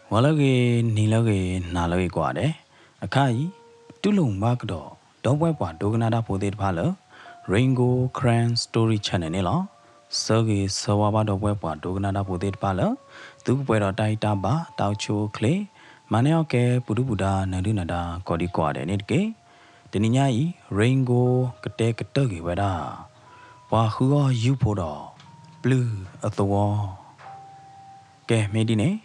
ဂီၤလၢအဂ့ၤ, နံၤလၢအဂ့ၤ, နၤလၢအဂ့ၤကိးဂၤဒဲး. အခါအံၤ တူၢ်လိာ်မုာ်ဘၣ်ကဒီး ဒီပုၢ်ဝဲၢ်ပှၤဒိကနၣ်တၢ်ဖိသ့ၣ်တဖၣ်လၢ Rain Gold Karen Story Channel န့ၣ်လီၤ. ဆၢဂ့ၤဆၢဝါဘၣ်ဒီပုၢ်ဝဲၢ်ပှၤဒိကနၣ်တၢ်ဖိသ့ၣ်တဖၣ်လၢ သုကပှဲၤဒီးတၢ်ဟံၣ်တၢ်ဘါ တၢ်အိၣ်ဆူၣ်အိၣ်ချ့, မၤန့ၢ်အီၣ်ကဲ ပူၤဒုၣ်ပူၤဒါ နၢၤဒုၣ်နၢၤဒါ ကိးဒံကိးဂၤဒဲးန့ၣ်တက့ၢ်. တနံၤညါအံၤ Rain Gold ကတဲကတၢၢ်က့ၤဝဲဒၣ် ပှၤဃုအီၣ်ယုၢ်ဖိဒီး ပျုၢ်အသဝီ. ကဲ မ့ၢ်ဒ်န့ၣ်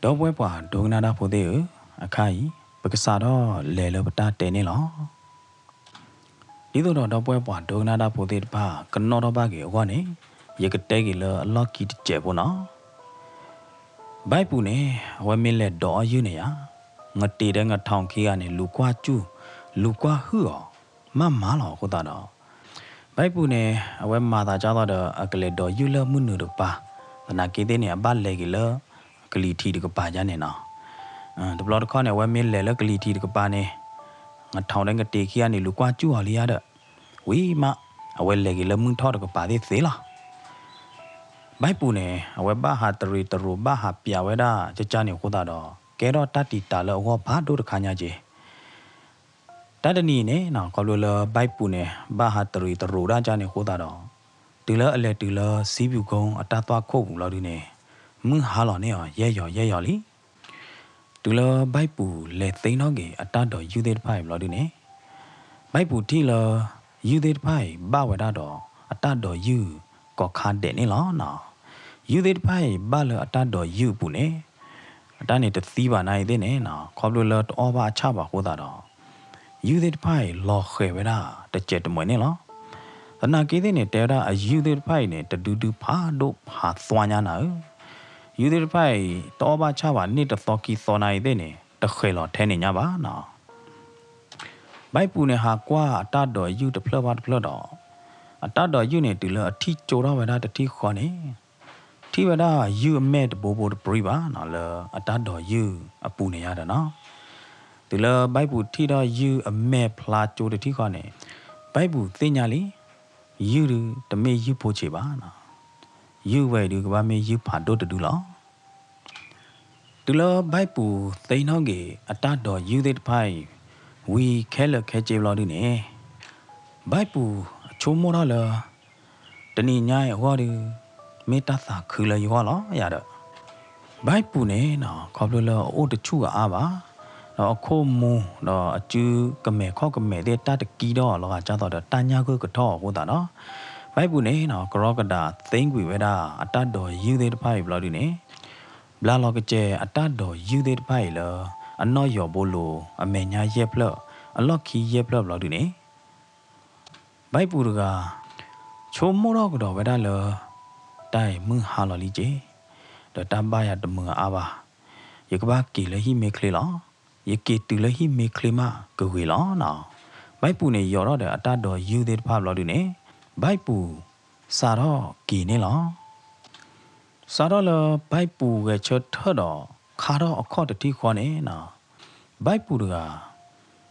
ဒီပုၢ်ဝဲၢ်ပှၤဒိကနၣ်တၢ်ဖိသ့ၣ်ဧၢ, အခါအံၤ ပကစးထီၣ်လဲၤလၢပတၢ်တဲန့ၣ်လီၤ. ဒ်သိးဒီးဒီပုၢ်ဝဲၢ်ပှၤဒိကနၣ်တၢ်ဖိသ့ၣ်တဖၣ် ကနီၣ်ထီၣ်ဘၣ်က့ၤအဂီၢ်န့ၣ် ယကတဲက့ၤလၢအလီၢ်ခံတစဲးဖိနီၤ. ဘၣ်ပူၤန့ၣ် အဝဲမ့ၢ်လဲၤဒိးအီၣ်ယုၢ်န့ၣ်ယါ, ငတဲာ်ဒီးငထောင်ခံဂၤန့ၣ် လူၤကွၢ်စူၢ်, လူၤကွၢ်ဟုၣ်အီၤ မးမးလီၤအဃိသတးဒီး ဘၣ်ပူၤန့ၣ် အဝဲမၤသးဒ်သိးဒီး အကလဲၤဒိးယုၢ်လၢမုၢ်နုာ်တကပၤ, သနာ်က့သ့ၣ်န့ၣ် အဘၣ်လဲၤက့ၤလၢ ကလံၤထံးတကပၤယါန့ၣ်နီၤ. တဘျီတခီၣ်န့ၣ် အဝဲမ့ၢ်လဲၤလၢကလံၤထံးတကပၤန့ၣ် ငထောင်ဒီးငတဲာ်ခံဂၤန့ၣ် လူၤကွၢ်စူၢ်အီၤလံယါဒီး ဝံၤမး အဝဲလဲၤက့ၤလၢမုၢ်ထီၣ်တကပၤသ့ၣ်သ့လီၤ. ဘၣ်ပူၤန့ၣ် အဝဲဘၣ်ဟးတရံးတရိး ဘၣ်ဟးပျးဝဲဒၣ်ကကါန့ၣ်အဃိသတးဒီး ကဲထီၣ်တၢ်တံာ်တာ်လၢအဂီၢ်ဖးဒိၣ်တခါညါက့ၤ. တၢ်တနံၤအံၤန့ၣ် ခီဖျိလၢဘၣ်ပူၤန့ၣ် ဘၣ်ဟးတရံးတရိးဒၣ်ကန့ၣ်အဃိသတးဒီး တုၤလၢအလဲၤတုၤလၢ စံဘျုးကုန်း အတၢ်သွၣ်ခိၣ်ပူၤလီၤဒုန့ၣ် မုၢ်ဟါလီၤန့ၢ်အီၤ ယဲၢ်ယီၤယဲၢ်ယီၤလံ. တုၤလၢဘၣ်ပူၤလဲၤသ့ၣ်နီၣ်က့ၤအတၢ်ဒိးယုၢ်သ့ၣ်တဖၣ်အံၤဘျီဒုန့ၣ် ဘၣ်ပူၤထံၣ်လၢ ယုၢ်သ့ၣ်တဖၣ်အံၤ ဘၣ်ဝဲဒၣ်ဒီး အတၢ်ဒိးယုၢ်ကီးခါဒဲးန့ၣ်လီၤ. ယုၢ်သ့ၣ်တဖၣ်အံၤ ဘၣ်လၢအတၢ်ဒိးယုၢ်အပူၤန့ၣ် အတၢ်န့ၣ်တသံဘၣ်နၤအံၤသ့ၣ်န့ၣ် ခီဖျိလၢတအီၣ်ဘၣ်အဆၣ်ဘၣ်အဃိသတးဒီး ယုၢ်သ့ၣ်တဖၣ်အံၤ လီၤဃဲၤဝဲဒၣ်တစဲးတမှဲၤန့ၣ်လီၤ. သနာ်က့သ့ၣ်န့ၣ် တဲဝဲဒၣ်အယုၢ်သ့ၣ်တဖၣ်အံၤန့ၣ် တဒုဒုဖးဒိၣ်ဖးသွါညါနၤဧၢ, ယုၢ်သ့ၣ်တဖၣ်အံၤ တအီၣ်ဘၣ်ဆၣ်ဘၣ် န့ၢ်တသီခံသီနၤအံၤသ့ၣ်န့ၣ် တဃဲၤလီၤထဲန့ၣ်ညါဘၣ်နီၤ. ဘၣ်ပူၤန့ၣ် ဟးကွၢ်အတၢ်ဒိးယုၢ်တဖျၢၣ်ဘၣ်တဖျၢၣ်ဒီး အတၢ်ဒိးယုၢ်န့ၣ် တုၤလၢအထံၣ်ကၠိထီၣ်ဝဲဒၣ်တထံၣ်ဃီန့ၣ် ထံၣ်ဝဲဒၣ်ယုၢ်အမဲာ်တဘိဘိတပြံဘၣ်နီၤ လၢအတၢ်ဒိးယုၢ်အပူၤန့ၣ်ယါဒီးနီၤ. တုၤလၢဘၣ်ပူၤထံၣ်ထီၣ်ယုၢ်အမဲာ်ဖျါကၠိတထံၣ်ဃီန့ၣ် ဘၣ်ပူၤသ့ၣ်ညါလံ ယုၢ်ဒုတမ့ၢ်ယုၢ်ဖိဆံးဘၣ်နီၤ. ယုၢ်ဝဲအံၤဒုကဘၣ်မ့ၢ်ယုၢ်ဖးဒိၣ်တဒုလီၤ. တုၤလၢဘၣ်ပူၤသ့ၣ်နီၣ်က့ၤအတၢ်ဒိးယုၢ်သ့ၣ်တဖၣ်အံၤ ဝံၤခဲလၢာ်ခဲဆ့ဘျီဒုန့ၣ် ဘၣ်ပူၤအဆိကမိၣ်ထီၣ်လၢ တနံၤညါအံၤအဂီၢ်ဒု မ့ၢ်တၢ်သးခုလၢယဂီၢ်လီၤယၤဒီး ဘၣ်ပူၤန့ၣ်နီၤ ခီဖျိလၢအအိၣ်တဆူၣ်အအါဘၣ်, ဒီးအခိၣ်မူ ဒီးအစုကမဲာ်ခီၣ်ကမဲာ်သ့ၣ် တၢ်တကံထီၣ်အီၤလီၤဂာ် ဒ်သိးဒီးတၢ်ညၣ်ဂိၢ်ကထီၣ်အီၤအဃိသတးဒီး ဘၣ်ပူၤန့ၣ်နီၤ ကရီကဒးသ့ကွံာ်ဝဲဒၣ်အတၢ်ဒိးယုၢ်သ့ၣ်တဖၣ်အံၤဘျီဒုန့ၣ် ဘျးလီၤကစဲၤအတၢ်ဒိးယုၢ်သ့ၣ်တဖၣ်အံၤလၢ အနီၣ်ယီၤဘိလိၤ အမဲာ်ညါယဲၢ်ဖျၢၣ် အလီၢ်ခံယဲၢ်ဖျၢၣ်ဘျီဒုန့ၣ် ဘၣ်ပူၤတဂၤ ဆိကမိၣ်ထီၣ်ကဒီးဝဲဒၣ်လၢ တၢ်အံၤမုၢ်ဟါလီၤလံက့ၤ, ဒီးတၢ်ဘၣ်ယၤတမုာ်အအါဘၣ်, ယကဘၣ်က့ၤလၢဟံၣ်မ့ၢ်ချ့လီၤ. ယက့ၤတုၤလၢဟံၣ်မ့ၢ်ချ့မးကဂ့ၤလီၤနီၤ. ဘၣ်ပူၤန့ၣ် ယီၤထီၣ်ဒီးအတၢ်ဒိးယုၢ်သ့ၣ်တဖၣ်ဘျီဒုန့ၣ် ဘၣ်ပူၤစးထီၣ်က့ၤန့ၣ်လီၤ. စးထီၣ်လၢဘၣ်ပူၤဂဲၤဆၢထၢၣ်ဒီး ခါထီၣ်အခီၣ်တထံၣ်ဃီန့ၣ်နီၤ ဘၣ်ပူၤတဂၤ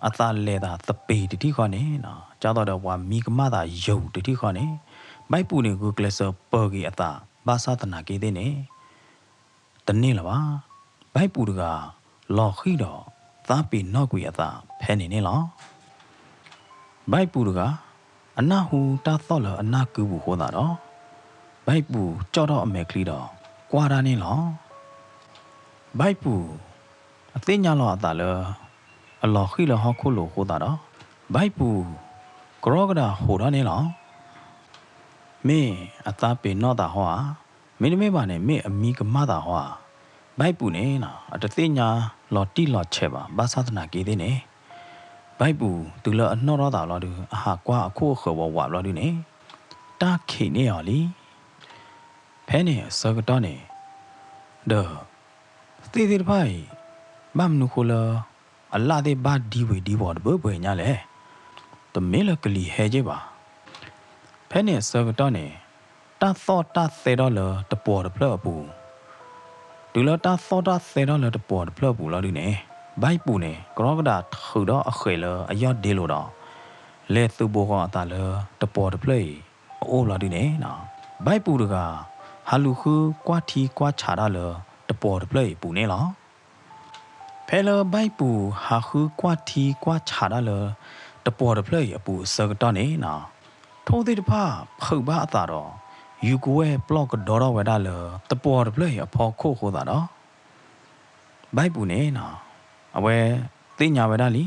အသးလဲၤသးသပ့ၤတထံၣ်ဃီန့ၣ်နီၤ ဒ်သိးဒီးပှၤမံကမၣ်သးယိာ်တထံၣ်ဃီန့ၣ် ဘၣ်ပူၤန့ၣ် ဂုာ်ကျဲးစၢးပၢၤက့ၤအသး ဘၣ်ဆၣ်သနာ်က့သ့ၣ်န့ၣ် တန့ၢ်လၢၤဘၣ်. ဘၣ်ပူၤတဂၤ လီၤဃံၤဒီး သးပ့ၤနီၣ်ကွံာ်အသးဖဲန့ၣ်န့ၣ်လီၤ. ဘၣ်ပူၤတဂၤ အနၢ်ဟူတၢ်သီၣ်လၢအနၢ်ကုပူၤအဃိသတးဒီး ဘၣ်ပူၤကၠီၣ်ထီၣ်အမဲာ်ချံဒီး ကွၢ်တၢ်န့ၣ်လီၤ. ဘၣ်ပူၤ အသ့ၣ်ညါလီၤအသးလၢ အလီၤဃံၤလၢဟီၣ်ခိၣ်လိၤအဃိသတးဒီး ဘၣ်ပူၤ ကရီကဒးဟိးထီၣ်န့ၣ်လီၤ. မ့ၢ်အသးပ့ၤနီၣ်သးဟီဧါ, မ့တမ့ၢ်ဘၣ်န့ၣ် မ့ၢ်အမံကမၣ်သးဟီဧါ. ဘၣ်ပူၤန့ၣ် အတသ့ၣ်ညါလီၤတံၢ်လီၤဆဲးဘၣ် ဘၣ်ဆၣ်သနာ်က့သ့ၣ်န့ၣ် ဘၣ်ပူၤတုၤလၢအနီၣ်ထီၣ်သးလီၤဒု အဟးကွၢ်အခိၣ်အဃၢၤဝးဝးဘျီဒုန့ၣ် တၢ်ခံးန့ၢ်အီၤလံ. ဖဲန့ၣ်အဆၢကတီၢ်န့ၣ် ဒီး သ့ၣ်သ့ၣ်တဖၣ်အံၤ ဘၣ်မနုၤဃိလၢ အလၣ်သ့ၣ်ဘၣ်ဒံဝ့ၤဒံဝီၤတဘၢပှဲၤညါလဲၣ်. တမ့ၢ်လၢကလံၤဟဲက့ၤဘၣ်. ဖဲန့ၣ်အဆၢကတီၢ်န့ၣ် တၢ်သီၣ်တၢ်သဲထီၣ်လၢတပှီၤတဖျၢၣ်အပူၤ တုၤလၢတၢ်သီၣ်တၢ်သဲထီၣ်လၢတပှီၤတဖျၢၣ်အပူၤလီၤဒုန့ၣ် ဘၣ်ပူၤန့ၣ် ကရီကဒးထုးဒီးအဃဲၤလၢအယီၢ်ဒ့လိၤဒီး လဲၤသုးဘိဃီၤအသးလၢတပှီၤတဖျၢၣ်အံၤအအိၣ်ဘျီဒုန့ၣ် ဘၣ်ပူၤတဂၤ ဟးလူၤဃုကွၢ်ထံကွၢ်ဆးတၢ်လၢတပှီၤတဖျၢၣ်အံၤအပူၤန့ၣ်လီၤ. ဖဲလၢဘၣ်ပူၤဟးဃုကွၢ်ထံကွၢ်ဆးတၢ်လၢ တပှီၤတဖျၢၣ်အံၤအပူၤအဆၢကတီၢ်န့ၣ်နီၤ, ထိၣ်သ့ၣ်တဖၣ်ဖုးဘၣ်အသးဒီး ယူၤကဝဲၢ်ပျီၢ်ကဒီထီၣ်ဝဲဒၣ်လၢ တပှီၤတဖျၢၣ်အံၤအဖီခိၣ်အဃိသတးဒီး ဘၣ်ပူၤန့ၣ်နီၤ, အဝဲသ့ၣ်ညါဝဲဒၣ်လံ,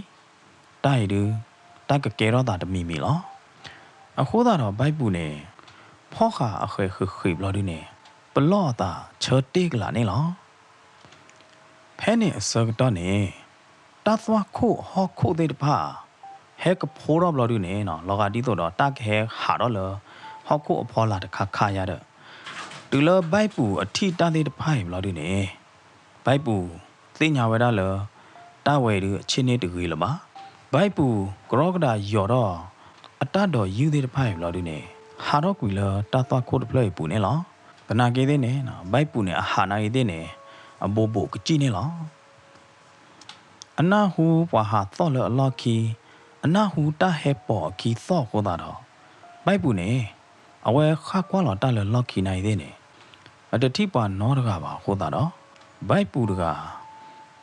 တၢ်အံၤဒုး တၢ်ကကဲထီၣ်သးတမံၤမံၤလီၤ. အဃိသတးဒီးဘၣ်ပူၤန့ၣ် ဖီၣ်ဃာ်အဃဲၤဃ့ၣ်ဃ့ၣ်ဘျီဒုန့ၣ် ပလီၢ်အသးဆၢတ့ၢ်ကလာ်န့ၣ်လီၤ. ဖဲန့ၣ်အဆၢကတီၢ်န့ၣ် တၢ်သွၣ်ခိၣ်ဟီၣ်ခိၣ်သ့ၣ်တဖၣ် ဟဲကဖိထီၣ်ဘျီဒုန့ၣ်နီၤ, လီၤဂာ်ဒ်သိးဒီးတၢ်ကဟဲဟးထီၣ်လၢ ဟီၣ်ခိၣ်အဖီလာ်တခါခါယါဒီး တုၤလၢဘၣ်ပူၤအထံၣ်တၢ်သ့ၣ်တဖၣ်အံၤဘျီဒုန့ၣ် ဘၣ်ပူၤသ့ၣ်ညါဝဲဒၣ်လၢ တၢ်ဝဲအံၤဒုးအဆ့ၣ်န့ၣ်တဂ့ၤလၢၤဘၣ်. ဘၣ်ပူၤကရီကဒးယီၤထီၣ် အတၢ်ဒိးယုၢ်သ့ၣ်တဖၣ်အံၤဘျီဒုန့ၣ် ဟးထီၣ်ကွံာ်လၢတၢ်သွၣ်ခိၣ်တဖျၢၣ်အံၤပူၤန့ၣ်လီၤ. သနာ်က့သ့ၣ်န့ၣ် ဘၣ်ပူၤန့ၣ် အဟးနာ်က့သ့ၣ်န့ၣ် အဘိးဘိးကစံၣ်န့ၣ်လီၤ. အနၢ်ဟူပှၤဟးသီၣ်လၢအလီၢ်ခံ, အနၢ်ဟူတၢ်ဟဲပိာ်အခံသီၣ်အဃိသတးဒီး ဘၣ်ပူၤန့ၣ် အဝဲဃၣ်ကွၢ်လီၤတၢ်လၢလီၢ်ခံနာ်က့သ့ၣ်န့ၣ် အတထံၣ်ပှၤနီတဂၤဘၣ်အဃိသတးဒီး ဘၣ်ပူၤတဂၤ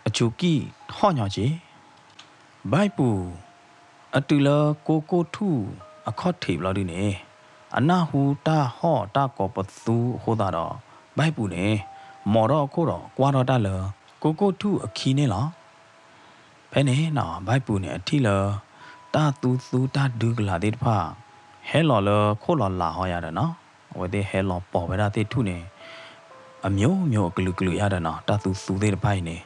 အစူၤကံၣ်ထီၣ်ညီက့ၤ ဘၣ်ပူၤ အတုၤလၢကိကိၣ်ထူၣ်အခီၣ်ထံးဘျီဒုန့ၣ် အနၢ်ဟူတၢ်ဟီၣ်တၢ်ကိးပသူအဃိသတးဒီး ဘၣ်ပူၤန့ၣ် မီၤထီၣ်အခိၣ်ဒီးကွၢ်ထီၣ်တၢ်လၢ ကိကိၣ်ထူၣ်အခံန့ၣ်လီၤ. ဖဲန့ၣ်နီၤ ဘၣ်ပူၤန့ၣ် အထံၣ်လၢ တၢ်သူသူတၢ်ဒုကလၤသ့ၣ်တဖၣ် ဟဲလီၤလၢခိၣ်လီၤလာ်ဟီယါဒီးနီၤ, အဝဲသ့ၣ်ဟဲလီၤပိာ်ဝဲဒၣ်သ့ၣ်ထူၣ်န့ၣ် အမျိုးမျိုးအကလုာ်ကလုာ်ယါဒီးနီၤ, တၢ်သူသူသ့ၣ်တဖၣ်အံၤန့ၣ်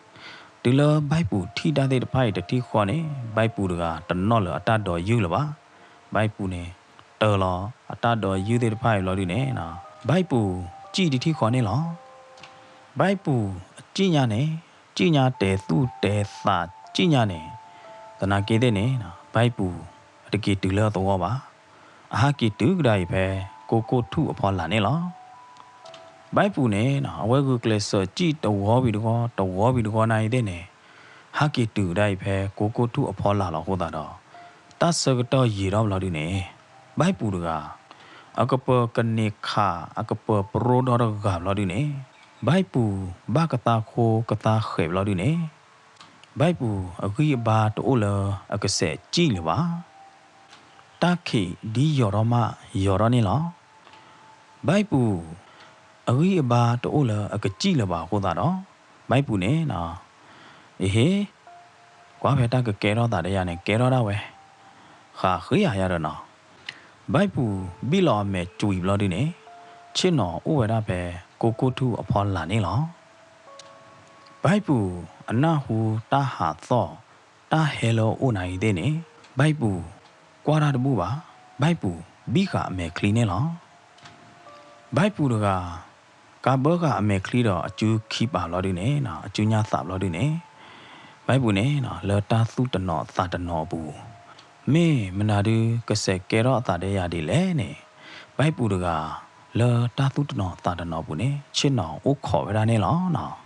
တုၤလၢဘၣ်ပူၤထံၣ်တၢ်သ့ၣ်တဖၣ်အံၤတထံၣ်ဃီန့ၣ် ဘၣ်ပူၤတဂၤတနီၣ်လၢအတၢ်ဒိးယုၢ်လၢၤဘၣ်. ဘၣ်ပူၤန့ၣ် တၢၤလီၤအတၢ်ဒိးယုၢ်သ့ၣ်တဖၣ်အံၤဘျီဒုန့ၣ် ဘၣ်ပူၤစံၣ်တထံၣ်ဃီန့ၣ်လီၤ. ဘၣ်ပူၤအစံၣ်ညါန့ၣ် စံၣ်ညါတဲာ်သူၣ်တဲာ်သးစံၣ်ညါန့ၣ် သနာ်က့သ့ၣ်န့ၣ် ဘၣ်ပူၤအတက့ၤတုၤလၢအသဝီဘၣ်. အဟးက့ၤတုၤကဒါအံၤဖဲ ကိကိၣ်ထူၣ်အဖီလာ်န့ၣ်လီၤ. ဘၣ်ပူၤန့ၣ် အဝဲဂုာ်ကျဲးစၢးစံၣ်တဝီဝံၤတဝီ တဝီဝံၤတဝီနာ်အံၤသ့ၣ်န့ၣ် ဟးက့ၤတုၤကဒါအံၤဖဲ ကိကိၣ်ထူၣ်အဖီလာ်လီၤအဃိသတးဒီး တၢ်ဆၢကတီၢ်ယံာ်ထီၣ်ဘျီဒုန့ၣ် ဘၣ်ပူၤတဂၤ အကပၢၤကန့ၢ်ခး အကပၢၤပရိဒီတဂၤဘျီဒုန့ၣ် ဘၣ်ပူၤဘၣ်ကသါခိကသါဃဲးဘျီဒုန့ၣ် ဘၣ်ပူၤအဂံၢ်အဘါတအိၣ်လၢအကဆဲးစံၣ်လၢၤဘၣ်. တၢ်ခံးဒ်ယီၤထီၣ်မးယီၤထီၣ်န့ၣ်လီၤ. ဘၣ်ပူၤ အဂံၢ်အဘါတအိၣ်လၢအကစံၣ်လၢၤဘၣ်အဃိသတးဒီး ဘၣ်ပူၤန့ၣ် အဟ့ၣ် ကွၢ်ဖဲတၢ်ကကဲထီၣ်သးဒီးယၤန့ၣ် ကဲထီၣ်ဒၣ်ဝဲ ဃးဃ့ယၤယၤဒီးနီၤ. ဘၣ်ပူၤဘံၣ်လီၤအမဲာ်ကွံာ်ဘျီဒုန့ၣ် ဆ့ၣ်နီၤအိၣ်ဝဲဒၣ်ဖဲ ကိကိၣ်ထူၣ်အဖီလာ်န့ၣ်လီၤ. ဘၣ်ပူၤအနၢ်ဟူတၢ်ဟးသီၣ် တၢ်ဟဲလၢအအိၣ်နၤအံၤသ့ၣ်န့ၣ် ဘၣ်ပူၤကွၢ်တၢ်တဘူၣ်ဘၣ်. ဘၣ်ပူၤဘံၣ်ဃာ်အမဲာ်ချံန့ၣ်လီၤ. ဘၣ်ပူၤတဂၤ ကးဘၢဃာ်အမဲာ်ချံဒီးအစုခံပာ်ဘျီဒုန့ၣ် အစုညါသးဘျီဒုန့ၣ် ဘၣ်ပူၤန့ၣ် လၢတၢ်သူၣ်တနီၤသးတနီၤအပူၤ မ့ၢ်မနုၤဒုကစဲးကဲထီၣ်အသးဒီးယၤဒ်လဲၣ်န့ၣ် ဘၣ်ပူၤတဂၤ လၢတၢ်သူၣ်တနီၤသးတနီၤအပူၤန့ၣ် ဆ့ၣ်နီၤအိၣ်ခိးဝဲဒၣ်န့ၣ်လီၤ.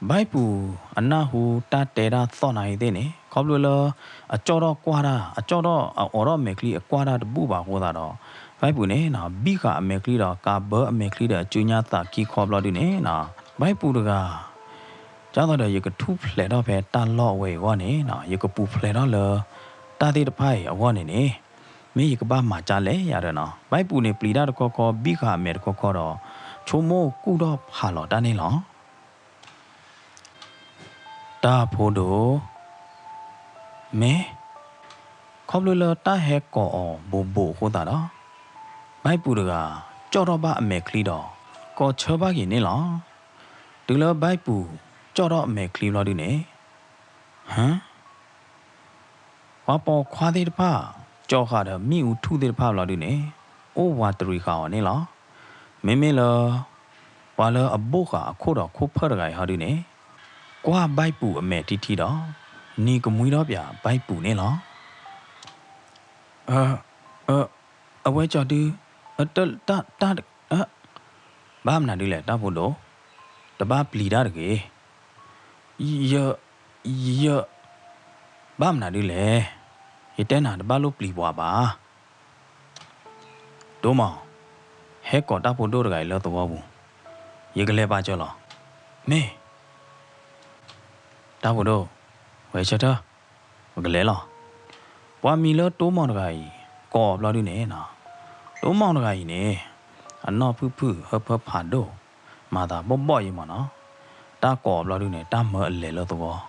ဘၣ်ပူၤအနၢ်ဟူတၢ်တဲတၢ်သီၣ်နၤအံၤသ့ၣ်န့ၣ် ခီဖျိလၢ အကၠီၣ်ထီၣ်ကွၢ်တၢ် အကၠီၣ်ထီၣ်အအိးထီၣ်အမဲာ်ချံအကွၢ်တၢ်တဘူၣ်ဘၣ်အဃိသတးဒီး ဘၣ်ပူၤန့ၣ် ဘံၣ်ဃာ်အမဲာ်ချံဒီး ကးဘၢအမဲာ်ချံဒီးအစုညါသးခံခီဘျီဒုန့ၣ် ဘၣ်ပူၤတဂၤ ဒ်သိးဒီးယကထူၣ်ဖျဲးထီၣ်ဖဲတၢ်လီၢ်အဝဲအံၤအဂီၢ်န့ၣ် ယကပူၤဖျဲးထီၣ်လၢ တၢ်သ့ၣ်တဖၣ်အံၤအဂီၢ်န့ၣ်န့ၣ် မ့ၢ်ယကဘၣ်မၤဒ်လဲၣ်ယၤဒီးနီၤ. ဘၣ်ပူၤန့ၣ်ပျံၤတၢ်တခီခီ ဘံၣ်ဃာ်အမဲာ်တခီခီဒီး ဆိကမိၣ်ကူၣ်ထီၣ်ဖးလီၤတၢ်န့ၣ်လီၤ. တၢ်ဖိဒိၣ်, မ့ၢ် ခီဖျိလၢတၢ်ဟဲကိးအီၤဘိးဘိးအဃိသတးဒီး ဘၣ်ပူၤတဂၤ ကၠီၣ်ထီၣ်ဘၣ်အမဲာ်ချံဒီး ကိးဆၢဘၣ်က့ၤန့ၣ်လီၤ. တုၤလၢဘၣ်ပူၤ ကၠီၣ်ထီၣ်အမဲာ်ချံဘျီဒုန့ၣ် ဟၢ ပှၤပိာ်ခွါသ့ၣ်တဖၣ် ကၠီဃာ်ဒီးမ့ၣ်အူထူၣ်သ့ၣ်တဖၣ်ဘျီဒုန့ၣ် အိၣ်ဝးတရံးဃာ်အီၤန့ၣ်လီၤ. မ့မ့ၢ်လၢ ပှၤလၢအဘိၣ်ဃာ်အခိၣ်ဒီးခိၣ်ဖၢၣ်တဂၤအံၤဟီဒုန့ၣ် ကွၢ်ဘၣ်ပူၤအမဲာ်ထံထံဒီး နံၤကမှံထီၣ်ပၠးဘၣ်ပူၤန့ၣ်လီၤ. အ အ အဝဲကၠီဒု အတ တၢ် တၢ် အ ဘၣ်မနုၤဒ်လဲၣ် တၢ်ဖိဒိၣ်, တဘၣ်ပျံၤတၢ်တဂ့ၤ. ယ ယ ဘၣ်မနုၤဒ်လဲၣ်, ယတဲနၤတဘၣ်လိၣ်ပျံၤပှၤဘၣ်. ဒိၣ်မး, ဟဲကိးတၢ်ဖိဒိၣ်တဂၤအံၤလၢသဝီပူၤ, ယကလဲၤပာ်စၢၤလီၤ. မ့ၢ် တၢ်ဖိဒိၣ်, ဝဲဆၢထၢၣ်, ပကလဲၤလီၤ. ပှၤမံၤလၢတိမီၤတဂၤအံၤ ကိးအီၤဘျီဒုန့ၣ်နီၤ, တိမီၤတဂၤအံၤန့ၣ် အနီၢ်ဖုၣ်ဖုၣ်ဟၢဖၢဖးဒိၣ်, မၤသးဘီၣ်ဘီၣ်အံၤမးနီၤ, တၢ်ကိးအီၤဘျီဒုန့ၣ် တၢ်မၢအလဲၤလၢသဝီ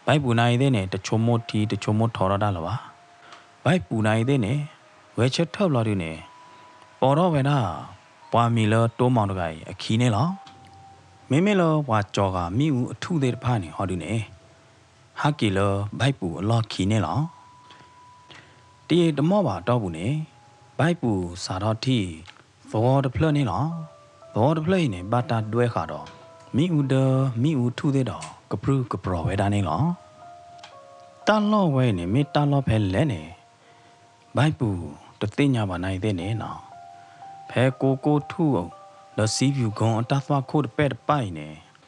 ဘၣ်ပူၤနၤအံၤသ့ၣ်န့ၣ် တဆိကမိၣ်ထံတဆိကမိၣ်ထီထီၣ်တၢ်လၢၤဘၣ်. ဘၣ်ပူၤနၤအံၤသ့ၣ်န့ၣ် ဂဲၤဆၢထၢၣ်ဘျီဒုန့ၣ် ပိာ်ထီၣ်ဝဲဒၣ် ပှၤမံၤလၢတိမီၤတဂၤအံၤအခံန့ၣ်လီၤ. မ့မ့ၢ်လၢပှၤကၠီၤဂၤမ့ၣ်အူအထူၣ်သ့ၣ်တဖၣ်န့ၣ်ဟီဒုန့ၣ် ဟးက့ၤလၢဘၣ်ပူၤအလီၢ်ခံန့ၣ်လီၤ. တယံာ်တမီၢ်ဘၣ်အတီၢ်ပူၤန့ၣ် ဘၣ်ပူၤစးထီၣ်ထံၣ် သဝီတဖျၢၣ်န့ၣ်လီၤ. သဝီတဖျၢၣ်အံၤန့ၣ် ဘၣ်တၢ်ဒွဲဃာ်ဒီး မ့ၣ်အူဒၢမ့ၣ်အူထူၣ်သ့ၣ်ဒီး ကပြုၢ်ကပြီၤဝဲဒၣ်န့ၣ်လီၤ. တၢ်လီၢ်ဝဲအံၤန့ၣ် မ့ၢ်တၢ်လီၢ်ဖဲလဲၣ်န့ၣ် ဘၣ်ပူၤတသ့ၣ်ညါဘၣ်နၤအံၤသ့ၣ်န့ၣ်နီၤ, ဖဲကိကိၣ်ထူၣ် ဒီးစံပူၤကိအတၢ်သွၣ်ခိၣ်တပဲၢ်တပၢ်အံၤန့ၣ်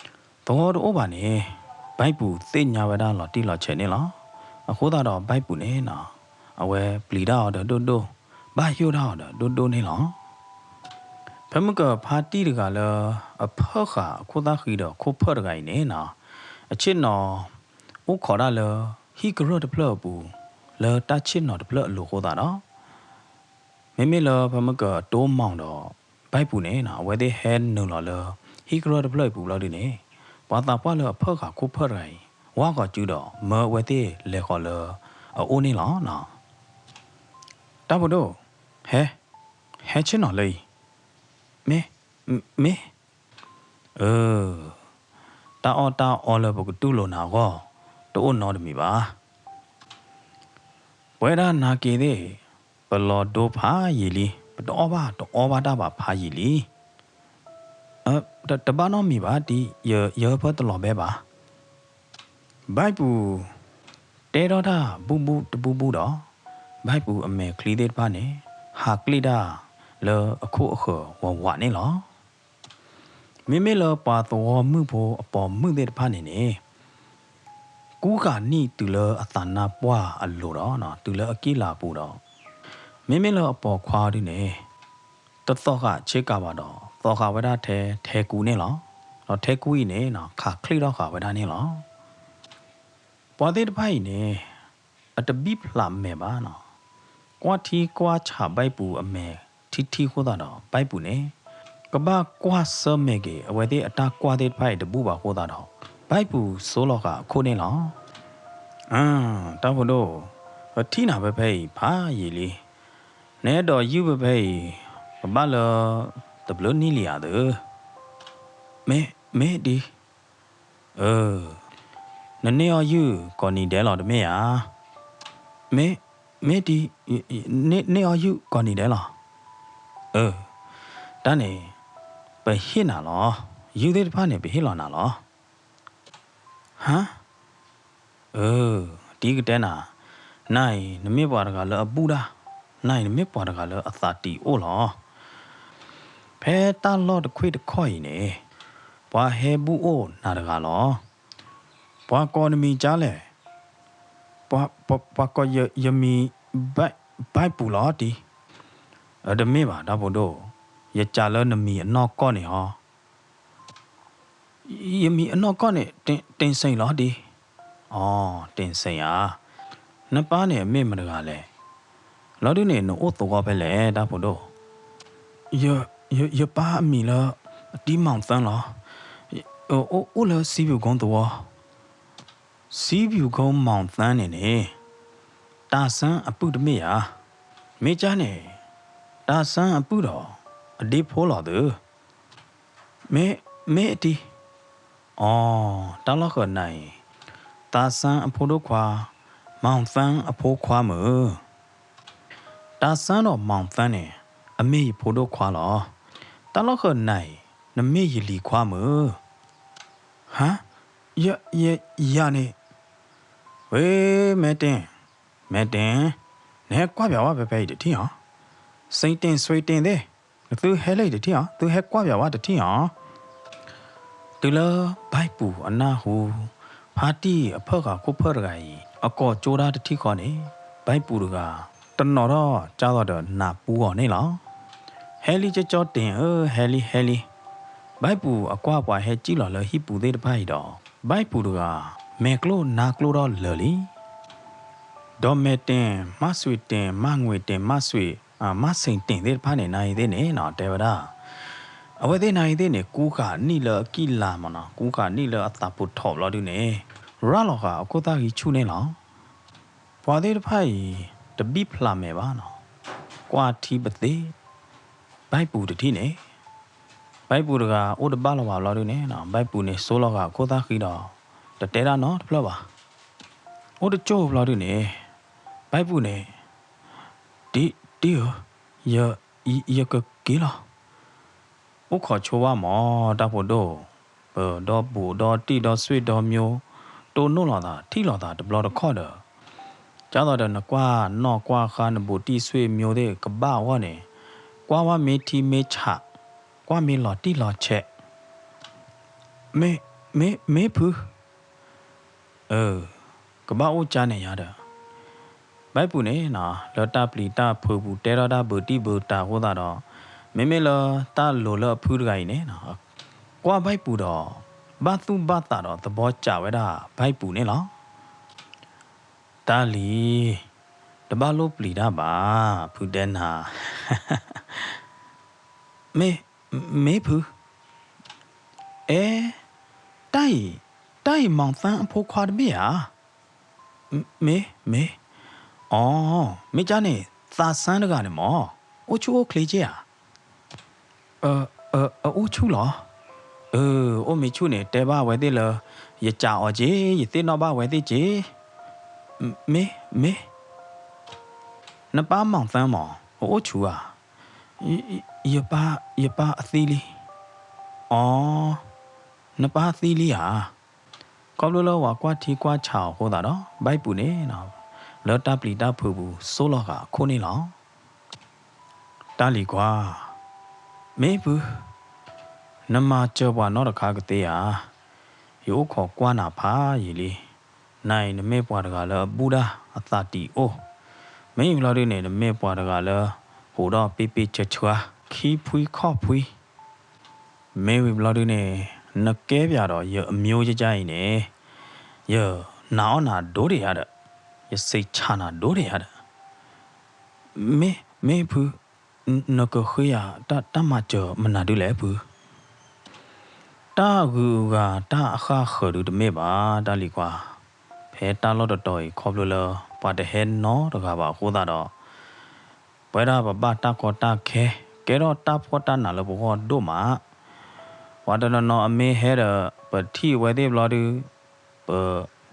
သဝီတအိၣ်ဘၣ်န့ၣ် ဘၣ်ပူၤသ့ၣ်ညါဝဲဒၣ်လီၤတံၢ်လီၤဆဲးန့ၣ်လီၤ. အဃိသတးဒီးဘၣ်ပူၤန့ၣ်နီၤ အဝဲပျံၤတၢ်အီၤဒီးဒိၣ်ဒိၣ်, ဘၣ်ယိၣ်တၢ်အီၤဒီးဒိၣ်ဒိၣ်န့ၣ်လီၤ. ဖဲမုၢ်ကဖါတံၢ်တဂၤလၢ အဖၢၣ်ဃာ်အခိၣ်သၣ်ဃံဒီးခိၣ်ဖၢၣ်တဂၤအံၤန့ၣ်နီၤ, အဆ့ၣ်နီၤ အိၣ်ခိးဒၣ်လၢ ဟံၣ်ကရၢၢ်တဖျၢၣ်အပူၤ လၢတၢ်ဆ့ၣ်နီၤတဖျၢၣ်အလိၤအဃိသတးဒီး မ့မ့ၢ်လၢဖဲမုၢ်ကတိမီၤဒီး ဘၣ်ပူၤန့ၣ်နီၤ အဝဲသ့ၣ်ဟဲနုာ်လီၤလၢ ဟံၣ်ကရၢၢ်တဖျၢၣ်အံၤပူၤဘျီဒုန့ၣ် ပှၤသးပှၢ်လၢအဖၢၣ်ဃာ်ခိၣ်ဖၢၣ်တဂၤအံၤ ဝၢ်ဃီၤစုဒီး မၢအဝဲသ့ၣ်လဲၤဃီၤလၢအအိၣ်န့ၣ်လီၤနီၤ. တၢ်ဖိဒိၣ်, ဟဲ, ဟဲဆ့ၣ်နီၤလၢအံၤ, မ့ၢ်, မ့ၢ်, အၢ, တၢ်အီၣ်တၢ်အီလၢပကတူၢ်လိာ်နၤအဂီၢ် တအိၣ်နီတမံၤဘၣ်. ပဝဲဒၣ်နၤက့ၤသ့ၣ် ပလီၤဒိဖးယံာ်လံ, ပတအီၣ်ဘၣ်တအီဘၣ်တၢ်ဘၣ်ဖးယံာ်လံ. တဘၣ်နီတမံၤဘၣ်တံၢ်, ယဟၢဖၢတလီၤဘဲဘၣ်. ဘၣ်ပူၤ တဲထီၣ်တၢ်ဘူၣ်ဘူၣ်တဘူၣ်ဘူၣ်ဒီး ဘၣ်ပူၤအမဲာ်ချံသ့ၣ်တဖၣ်န့ၣ် ဟးကျ့ၣ်တၢ်လၢအခိၣ်အဃၢၤဝးဝးန့ၣ်လီၤ. မ့မ့ၢ်လၢပှၤသဝီမုၣ်ဖိအပိာ်မုၣ်သ့ၣ်တဖၣ်န့ၣ်န့ၣ် ကူဂၤနံၣ်တုၤလၢအသးနါပှၢ်အလိၤဒီး တုၤလၢအကံၢ်လၤပူၤဒီး မ့မ့ၢ်လၢအပိာ်ခွါဒုန့ၣ် တသီၣ်ဃာ်ဆ့ကၤဘၣ်ဒီး သီၣ်ဃာ်ဝဲဒၣ်ထဲထဲကူန့ၣ်လီၤ. ဒီးထဲကူအံၤန့ၣ် ခးချ့ၣ်ထီၣ်ဃာ်ဝဲဒၣ်န့ၣ်လီၤ. ပှၤသ့ၣ်တဖၣ်အံၤန့ၣ် အတဘံၣ်ဖျးမဲာ်ဘၣ်နီၤ, ကွၢ်ထံကွၢ်ဆးဘၣ်ပူၤအမဲာ်ထံထံအဃိသတးဒီး ဘၣ်ပူၤန့ၣ် ကဘၣ်ကွၢ်ဆၢၣ်မဲာ်က့ၤ အဝဲသ့ၣ်အတၢ်ကွၢ်သ့ၣ်တဖၣ်အံၤတဘူၣ်ဘၣ်အဃိသတးဒီး ဘၣ်ပူၤစိလီၤဃာ်အခိၣ်န့ၣ်လီၤ. အၢ, တၢ်ဖိဒိၣ်, ပထံၣ်နၤဖဲဖဲအံၤဖးယံာ်လံ. နအဲၣ်ဒိးယုၢ်ဖဲဖဲအံၤ ကဘၣ်လၢတဘျုးနံၣ်လံဧါသၢ. မ့ၢ်, မ့ၢ်ဒ် အၢ, နန့ၢ်အီၣ်ယုၢ်ကိးနံၤဒဲးလီၤတမ့ၢ်ဧါ. မ့ၢ်, မ့ၢ်ဒ်, န့ၢ်အီၣ်ယုၢ်ကိးနံၤဒဲးလီၤ. အၢ, တၢ်န့ၣ် ပဟ့ၣ်နၤလီၤ. ယုၢ်သ့ၣ်တဖၣ်န့ၣ် ပဟ့ၣ်လီၤနၤလီၤ. ဟါ, အၢ, တံၤကတဲနၤ, နၤအံၤ နမ့ၢ်ပှၤတဂၤလၢအဘူၣ်တၢ်, နၤအံၤ နမ့ၢ်ပှၤတဂၤလၢအသးတံာ်အိၣ်လီၤ. ဖဲတၢ်လီၢ်တခွ့ၣ်တခီၣ်အံၤန့ၣ် ပှၤဟဲဘူၣ်အိၣ်နၤတဂၤလီၤ. ပှၤကိးနမံၤကါလဲၣ်. ပှၤကိးယမံၤ ဘၣ်ပူၤလီၤတံၤ. တမ့ၢ်ဘၣ် တၢ်ဖိဒိၣ်, ယကးလၢနမံၤအနီၢ်ကီၢ်န့ၣ်ဟီ. ယမံၤအနီၢ်ကီၢ်န့ၣ် တ့ၢ်စ့ၣ်လီၤတံၤ. အီ, တ့ၢ်စ့ၣ်ဧါ. နပၢ်န့ၣ်အမ့ၢ်မတဂၤလဲၣ်. လီၤဒုန့ၣ် နအိၣ်သဝီဖဲလဲၣ် တၢ်ဖိဒိၣ်. ယပၢ်အမံၤလၢ တံၤမီၣ်သၢလီၤ. အိၣ်လၢစံပူၤကိသဝီ. စံပူၤကိမီၣ်သၢန့ၣ်န့ၣ် တၤစၢအပုၢ်တမ့ၢ်ဧါ. မ့ၢ်ကါန့ၣ် တၤစၢအပုၢ်ဒီး အဒ့ဖိလီၤသၢ. မ့ၢ်, မ့ၢ်အတံၤ. အီ, တၢ်လီၢ်ဃၢၤနၤအံၤ တၤစၢအဖိဒိၣ်ခွါ, မီၣ်သၢအဖိခွါမုၢ်. တၤစၢဒီးမီၣ်သၢန့ၣ် အမ့ၢ်ယဖိဒိၣ်ခွါလီၤ. တၢ်လီၢ်ဃၢၤနၤအံၤ နမ့ၢ်ယလံၤခွါမုၢ်. ဟါ, ယ, ယၤန့ၣ်. ဝ့, မဲာ်တ့ၢ်, မဲာ်တ့ၢ်, နဟဲကွၢ်ပၠးဝဲဖဲဖဲအံၤတထံၣ်အီၤ. စ့တ့ၢ်စွ့တ့ၢ်သ့ၣ်, နသုဟဲလၢအံၤတထံၣ်အီၤ, သုဟဲကွၢ်ပၠးဝဲတထံၣ်အီၤ. တုၤလၢဘၣ်ပူၤအနၢ်ဟူ ဖါတံၢ်အဖၢၣ်ဃာ်ခိၣ်ဖၢၣ်တဂၤအံၤ အကိာ်ကၠိဒၣ်တထံၣ်ဃီန့ၣ် ဘၣ်ပူၤတဂၤ တနီၤထီၣ်ကၢ်သိးဒီးနၢ်ပူအီၤန့ၣ်လီၤ. ဟဲလံကၠီကၠီတ့ၢ်ဧၢ, ဟဲလံ ဟဲလံ. ဘၣ်ပူၤအကွၢ်ပှၤဟဲစံၣ်လီၤလၢဟံၣ်ပူၤသ့ၣ်တဖၣ်အံၤဒီး ဘၣ်ပူၤတဂၤ မဲာ်ကျိၣ်နါကျိၣ်ထီၣ်လၢာ်လံ. ဒီးမဲာ်တ့ၢ် မၢ်စွံးတ့ၢ် မၢ်ငွံးတ့ၢ် မၢ်စွံး မၢ်စ့ၣ်တ့ၢ်သ့ၣ်တဖၣ်န့ၣ် နၤအံၤသ့ၣ်န့ၣ်နီၤ တဲဝဲဒၣ် အဝဲသ့ၣ်နၤအံၤသ့ၣ်န့ၣ် ကူဃာ်နံၣ်လၢအကံၣ်လၤမးနီၤ ကူဃာ်နံၣ်လၢအသးပူၤထီၣ်ဘျီဒုန့ၣ် ရၤလီၤဃာ်အခိၣ်သၣ်ဃံဆူၣ်န့ၣ်လီၤ. ပှၤသ့ၣ်တဖၣ်အံၤ တဘံၣ်ဖျးမဲာ်ဘၣ်နီၤ ကွၢ်ထံပသ့ ဘၣ်ပူၤတထံၣ်န့ၣ် ဘၣ်ပူၤတဂၤအိၣ်တဘၣ်လီၤဘၣ်ဘျီဒုန့ၣ်နီၤ ဘၣ်ပူၤန့ၣ် ဆိလီၤဂာ်အခိၣ်သၣ်ဃံဒီး တတဲဒၣ်နီတဖျၢၣ်ဘၣ်. အိၣ်တကၠိၢ်ဘျီဒုန့ၣ် ဘၣ်ပူၤန့ၣ် တံၢ်ဧၢ, ယ ယကက့ၤလီၤ. အိၣ်ခိးဆိဘၣ်မး တၢ်ဖိဒိၣ်, ပဒီဘူးဒီတံၢ်ဒီဆွေဒီမျိုး တိၢ်နီၣ်လိာ်သး ထံၣ်လိာ်သးတဘျီတခီၣ်ဒီး ဒ်သိးဒီးနကွၢ်နီၣ်ကွၢ်ဃါနဘူးတံၢ်ဆွေမျိုးသ့ၣ်ကဘၣ်အဂီၢ်န့ၣ် ကွၢ်ဝဲမ့ၢ်ထံမ့ၢ်ဆး, ကွၢ်မ့ၢ်လီၤတံၢ်လီၤဆဲး မ့ၢ်, မ့ၢ်, မ့ၢ်ဖု အၢ, ကဘၣ်အိၣ်ကၠါန့ၣ်ယါဒီး ဘၣ်ပူၤန့ၣ်နီၤ လၢတၢ်ပျံၤတၢ်ဖုးပူၤ တဲထီၣ်တၢ်ဘုးတံၢ်ဘုးတၢ်အဃိသတးဒီး မ့မ့ၢ်လၢတၢ်လိၤလၢအဖုတဂၤအံၤန့ၣ်နီၤ ကွၢ်ဘၣ်ပူၤဒီး ဘၣ်သူၣ်ဘၣ်သးဒီးသဘီကးဝဲဒၣ်ဘၣ်ပူၤန့ၣ်လီၤ. တၢ်လံၤ, တဘၣ်လိၣ်ပျံၤတၢ်ဘၣ်, ဖုတဲနၤ မ့ၢ်, မ့ၢ်ဖု, အဲ, တၢ်အံၤ, တၢ်အံၤမီၤသၣ်အဖိခွါတမ့ၢ်ဧါ. မ့ၢ်, မ့ၢ်, အိ, မ့ၢ်ကၢ်န့ၣ် သးစၢ်တဂၤန့ၣ်မး, အိၣ်ဆူၣ်အိၣ်ချ့က့ဧါ. အအိၣ်ဆူၣ်လီၤ. အၢ, အိၣ်မ့ၢ်ဆူၣ်န့ၣ် တဲဘၣ်အဝဲသ့ၣ်လၢ ယကးအီၤက့, ယသ့ၣ်နီၣ်ဘၣ်အဝဲသ့ၣ်က့. မ့ၢ်, မ့ၢ်, နပၢ်မီၤသၣ်မး အအိၣ်ဆူၣ်ဧါ. ယပၢ်, ယပၢ်အသံလံ. အိ, နပၢ်သံလံဧါ. ခီဖျိလၢပှၤကွၢ်ထံကွၢ်ဆးအီၤအဃိသတးဒီး ဘၣ်ပူၤန့ၣ် လၢတၢ်ပျံၤတၢ်ဖုးပူၤ ဆိလီၤဃာ်အခိၣ်န့ၣ်လီၤ. တၢ်လံၤခွါ, မ့ၢ်ဖု, နမၤစၢၤပှၤနီတခါကသ့ဧါ. ယအိၣ်ခိးကွၢ်နၤဖးယံာ်လံ. နၤအံၤ နမ့ၢ်ပှၤတဂၤလၢအဘူၣ်ဒၣ်အသးတံာ်အိၣ်, မ့ၢ်ဘျီဒုန့ၣ် နမ့ၢ်ပှၤတဂၤလၢ ဟူးဒီးပ့ပ့ဆှါဆှါ ခံဖှံခီၣ်ဖှံ မ့ၢ်ဝံၤဘျီဒုန့ၣ် နကဲပၠးဒီးယအမျိုးယကါအံၤန့ၣ် ယနာ်အီၣ်နၤဒိၣ်ဒံးယါဒီး ယစံးဆၣ်နၤဒိၣ်ဒံးယါဒီး မ့ၢ်, မ့ၢ်ဖု, နကဃ့ယၤ တၢ်မၤစၢၤမနုၤဒုလဲၣ်ဖု. တၢ်ဂုၤအဂၤ တၢ်အဃၣ်ဃၢၤဒုတမ့ၢ်ဘၣ် တၢ်လံၤခွါ, ဖဲတၢ်လီၢ်တတီၤအံၤ ခီဖျိလၢ ပှၤတဟဲနီတဂၤဘၣ်အဃိသတးဒီး ပဝဲဒၣ်ပဘၣ်တၢ်ကီတၢ်ခဲ ကဲထီၣ်တၢ်ဖှီၣ်တၢ်နးလၢပဂီၢ်ဒိၣ်မး. ပှၤတနီၤနီၤအမ့ၢ်ဟဲဒီး ပထံၣ်အဝဲသ့ၣ်ဘျီဒု ပ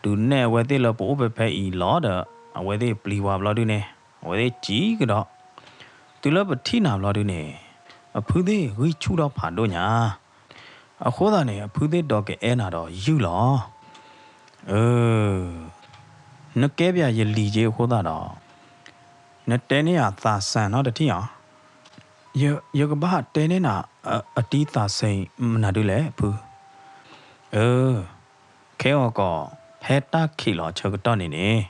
ဒုးနဲၣ်အဝဲသ့ၣ်လၢပအိၣ်ဖဲဖဲအံၤလီၤဒီး အဝဲသ့ၣ်ပျံၤပှၤဘျီဒုန့ၣ် အဝဲသ့ၣ်စံးကဒီး, တုၤလၢပထံၣ်နၤဘျီဒုန့ၣ် အဖုသ့ၣ်ဂံၢ်ဆူၣ်ထီၣ်ဖးဒိၣ်ညါ, အဃိသတးန့ၣ် အဖုသ့ၣ်ဒိးကအဲၣ်နၤဒီးယုၢ်လီၤ. အၢ, နကဲပၠးယလံၤက့အဃိသတးဒီး နတဲန့ၢ်ယၤသးစၢ်နီတထံၣ်ဧါ. ယကဘၣ်တဲန့ၢ်နၤ အတံၤသးစၢ်မနုၤဒုလဲၣ်ဖု. အၢ, ခဲအံၤကီး ဖဲတၢ်ခံးလီၤအဆၢကတီၢ်န့ၣ်န့ၣ်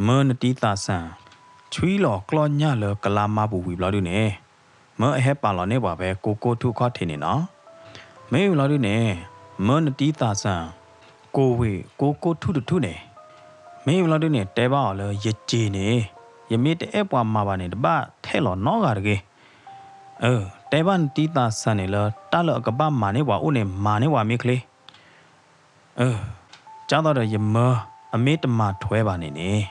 မၢနတံၤသးစၢ် ဆွံလီၤကျီၢ်ညၣ်လၢကလါမါပူၤဝံၤဘျီဒုန့ၣ် မၢအဟဲပာ်လီၤန့ၢ်ပှၤဖဲကိကိၢ်ထူၣ်အခီၣ်ထံးန့ၣ်နီၤ. မ့ၢ်ဝံၤဘျီဒုန့ၣ် မၢနတံၤသးစၢ် ကိးဝ့ၢ်ကိကိၢ်ထူၣ်တထူၣ်န့ၣ် မ့ၢ်ဝံၤဘျီဒုန့ၣ် တဲဘၣ်အီၤလၢယစ့ၤန့ၣ် ယမ့ၢ်တအဲၣ်ပှၤမၤဘၣ်န့ၣ် တဘၣ်ထဲးလီၤနီတဂၤတဂ့ၤ. အၢ, တဲဘၣ်နတံၤသးစၢ်န့ၣ်လၢ တၢ်လၢအကဘၣ်မၤန့ၢ်ပှၤအိၣ်န့ၣ် မၤန့ၢ်ပှၤမ့ၢ်ချ့. အၢ, ဒ်သိးဒီးယမၢအမ့ၢ်တမၤထွဲဘၣ်န့ၣ်န့ၣ်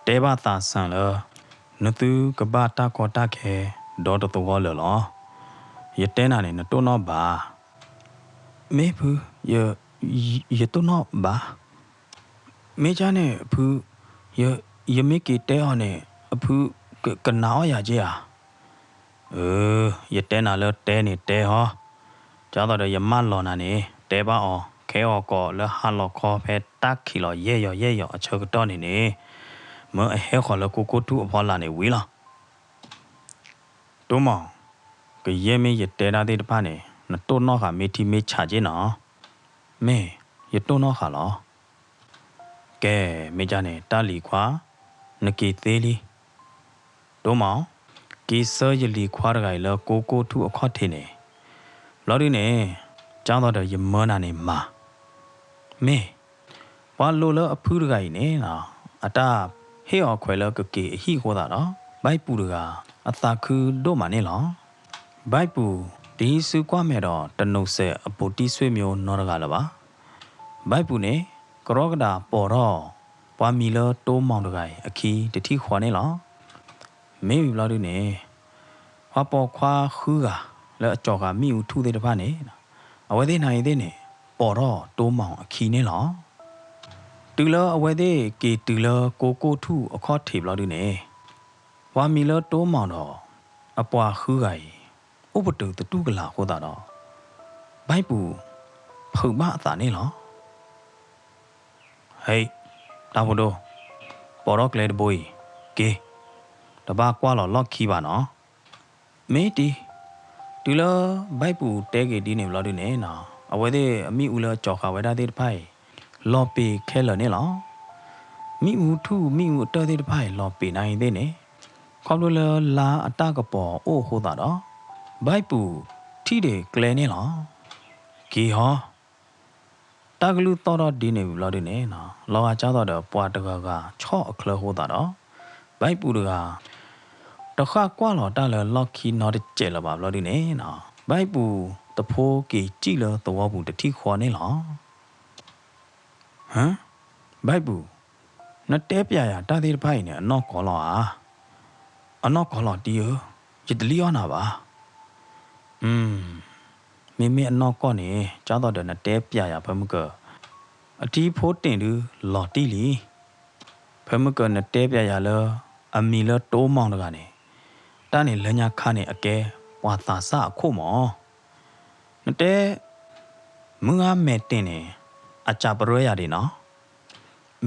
တဲဘၣ်သးစၢ်လၢ နသုကဘၣ်တၢ်ကီတၢ်ခဲ ဒီတသဝီလၢာ်လီၤ. ယတဲနၤန့ၣ် နတိၢ်နီၣ်ဘၣ်. မ့ၢ်ဖု, ယတိၢ်နီၣ်ဘၣ်. မ့ၢ်ကၢ်န့ၣ်ဖု, ယမ့ၢ်က့ၤတဲအီၤန့ၣ် အဖုကနာ်အီၣ်ယၤက့ဧါ. အၢ, ယတဲနၤလၢတဲန့ၣ်တဲဟီ, ဒ်သိးဒီးယမၢလီၤနၤန့ၣ် တဲဘၣ်အီၤ ခဲအံၤကီးလၢဟါလီၤခီဖဲတၢ်ခံးလီၤယဲၢ်ယီၤယဲၢ်ယီၤအဆၢကတီၢ်န့ၣ်န့ၣ် မၢအဟဲဃီၤလၢကိကိၢ်ထူၣ်အဖီလာ်န့ၣ်ဝံၤလီၤ. တိၢ်မး, ကယဲၢ်မ့ၢ်ယတဲဒၣ်သ့ၣ်တဖၣ်န့ၣ် နတိၢ်နီၣ်ဃာ်မ့ၢ်ထံမ့ၢ်ဆးက့နီၤ. မ့ၢ်, ယတိၢ်နီၣ်ဃာ်လီၤ. ကဲ, မ့ၢ်ကၢ်န့ၣ် တၢ်လံၤခွါ, နက့ၤသ့လံ. တိၢ်မး, က့ၤဆှၢယလံၤခွါတဂၤအံၤလၢကိကိၢ်ထူၣ်အခီၣ်ထံးန့ၣ်, ဘျီဒုန့ၣ်, ဒ်သိးဒီးယမၢနၤန့ၣ်မၤ မ့ၢ်, ပှၤလိၤလၢအဖုတဂၤအံၤန့ၣ်, အတၢ်ဟ့ၣ်အီၤခွဲးလၢကက့ၤအဟံၣ်အဃိသတးဒီး, ဘၣ်ပူၤတဂၤ အသးခုဒိၣ်မးန့ၣ်လီၤ. ဘၣ်ပူၤ တဟံးစုကွၢ်မဲာ်ဒီးတနိးစဲးအဘိးတံၢ်ဆွေမျိုးနီတဂၤလၢၤဘၣ်. ဘၣ်ပူၤန့ၣ် ကရီကဒးပိာ်ထီၣ် ပှၤမံၤလၢတိမောင်တဂၤအံၤအခံတထံၣ်ဃီန့ၣ်လီၤ. မ့ၢ်ဝံၤဘျီဒုန့ၣ်, ပှၤပိာ်ခွါဃုဂၤလၢအကၠီၤဃာ်မ့ၣ်အူထူၣ်သ့ၣ်တဖၣ်န့ၣ်, အဝဲသ့ၣ်နၤအံၤသ့ၣ်န့ၣ် ပိာ်ထီၣ်တိမောင်အခံန့ၣ်လီၤ. တုၤလၢအဝဲသ့ၣ်က့ၤတုၤလၢကိကိၣ်ထူၣ်အခီၣ်ထံးဘျီဒုန့ၣ်, ပှၤမံၤလၢတိမောင်ဒီး အပှၤဃုဂၤအံၤ အိၣ်ပတုာ်သတူၢ်ကလာ်အဃိသတးဒီး, ဘၣ်ပူၤ ဖုးဘၣ်အသးန့ၣ်လီၤ. ဟဲ, တၢ်ဖိဒိၣ်, ပိာ်ထီၣ်ကျဲတဘိအံၤ, က့ၤ, တဘၣ်ကွၢ်လီၤလီၢ်ခံဘၣ်နီၤ. မ့ၢ်တံၢ်, တုၤလၢဘၣ်ပူၤတဲက့ၤဒ်န့ၣ်ဘျီဒုန့ၣ်, အဝဲသ့ၣ်အမ့ၣ်အူလၢကၠီၤဃာ်ဝဲဒၣ်သ့ၣ်တဖၣ်အံၤ လီၤပ့ၤခဲလၢာ်န့ၣ်လီၤ. မ့ၣ်အူထူၣ်မ့ၣ်အူအတၢၢ်သ့ၣ်တဖၣ်အံၤလီၤပ့ၤနၤအံၤသ့ၣ်န့ၣ်, ခီဖျိလၢလါအတၢ်ကပီၤအိၣ်အဃိသတးဒီး, ဘၣ်ပူၤထံၣ်ဒံးကျဲန့ၣ်လီၤ. က့ၤဟီ, တၢ်ကလုၢ်သီၣ်ထီၣ်ဒ်န့ၣ်ဘျီဒုန့ၣ်, လီၤဂာ်ကၢ်သိးဒီးပှၤတဂၤဂၤဆီၣ်အချၢအဃိသတးဒီး, ဘၣ်ပူၤတဂၤ တဃၣ်ကွၢ်လီၤတၢ်လၢလီၢ်ခံနီတစဲးလၢၤဘၣ်ဘျီဒုန့ၣ်, ဘၣ်ပူၤတဖိက့ၤစံၣ်လၢသဝီပူၤတထံၣ်ဃီန့ၣ်လီၤ. ဟၢ, ဘၣ်ပူၤ, နတဲပျးယၤတၢ်သ့ၣ်တဖၣ်အံၤန့ၣ် အနီၢ်ကီၢ်လီၤဧါ. အနီၢ်ကီၢ်လီၤတံၢ်ဧၢ, ယတလံၣ်အီၣ်နၤဘၣ်. မ့မ့ၢ်အနီၢ်ကီၢ်န့ၣ် ကၢ်သိးဒီးနတဲပျးယၤဖဲမုၢ်ကၢၢ်, အထံဖိတ့ၢ်ဒုလီၤတံၢ်လံ. ဖဲမုၢ်ကၢၢ်နတဲပျးယၤလၢ အမံၤလၢတိမောင်တဂၤန့ၣ်, တၢ်န့ၣ်လၢညါခါန့ၣ် အကဲပှၤသးစၢ်အခိၣ်မၢ်. နတဲ မုၢ်ဂၤမဲာ်တ့ၢ်န့ၣ် အစးပရၢယၤဒံးနီၤ.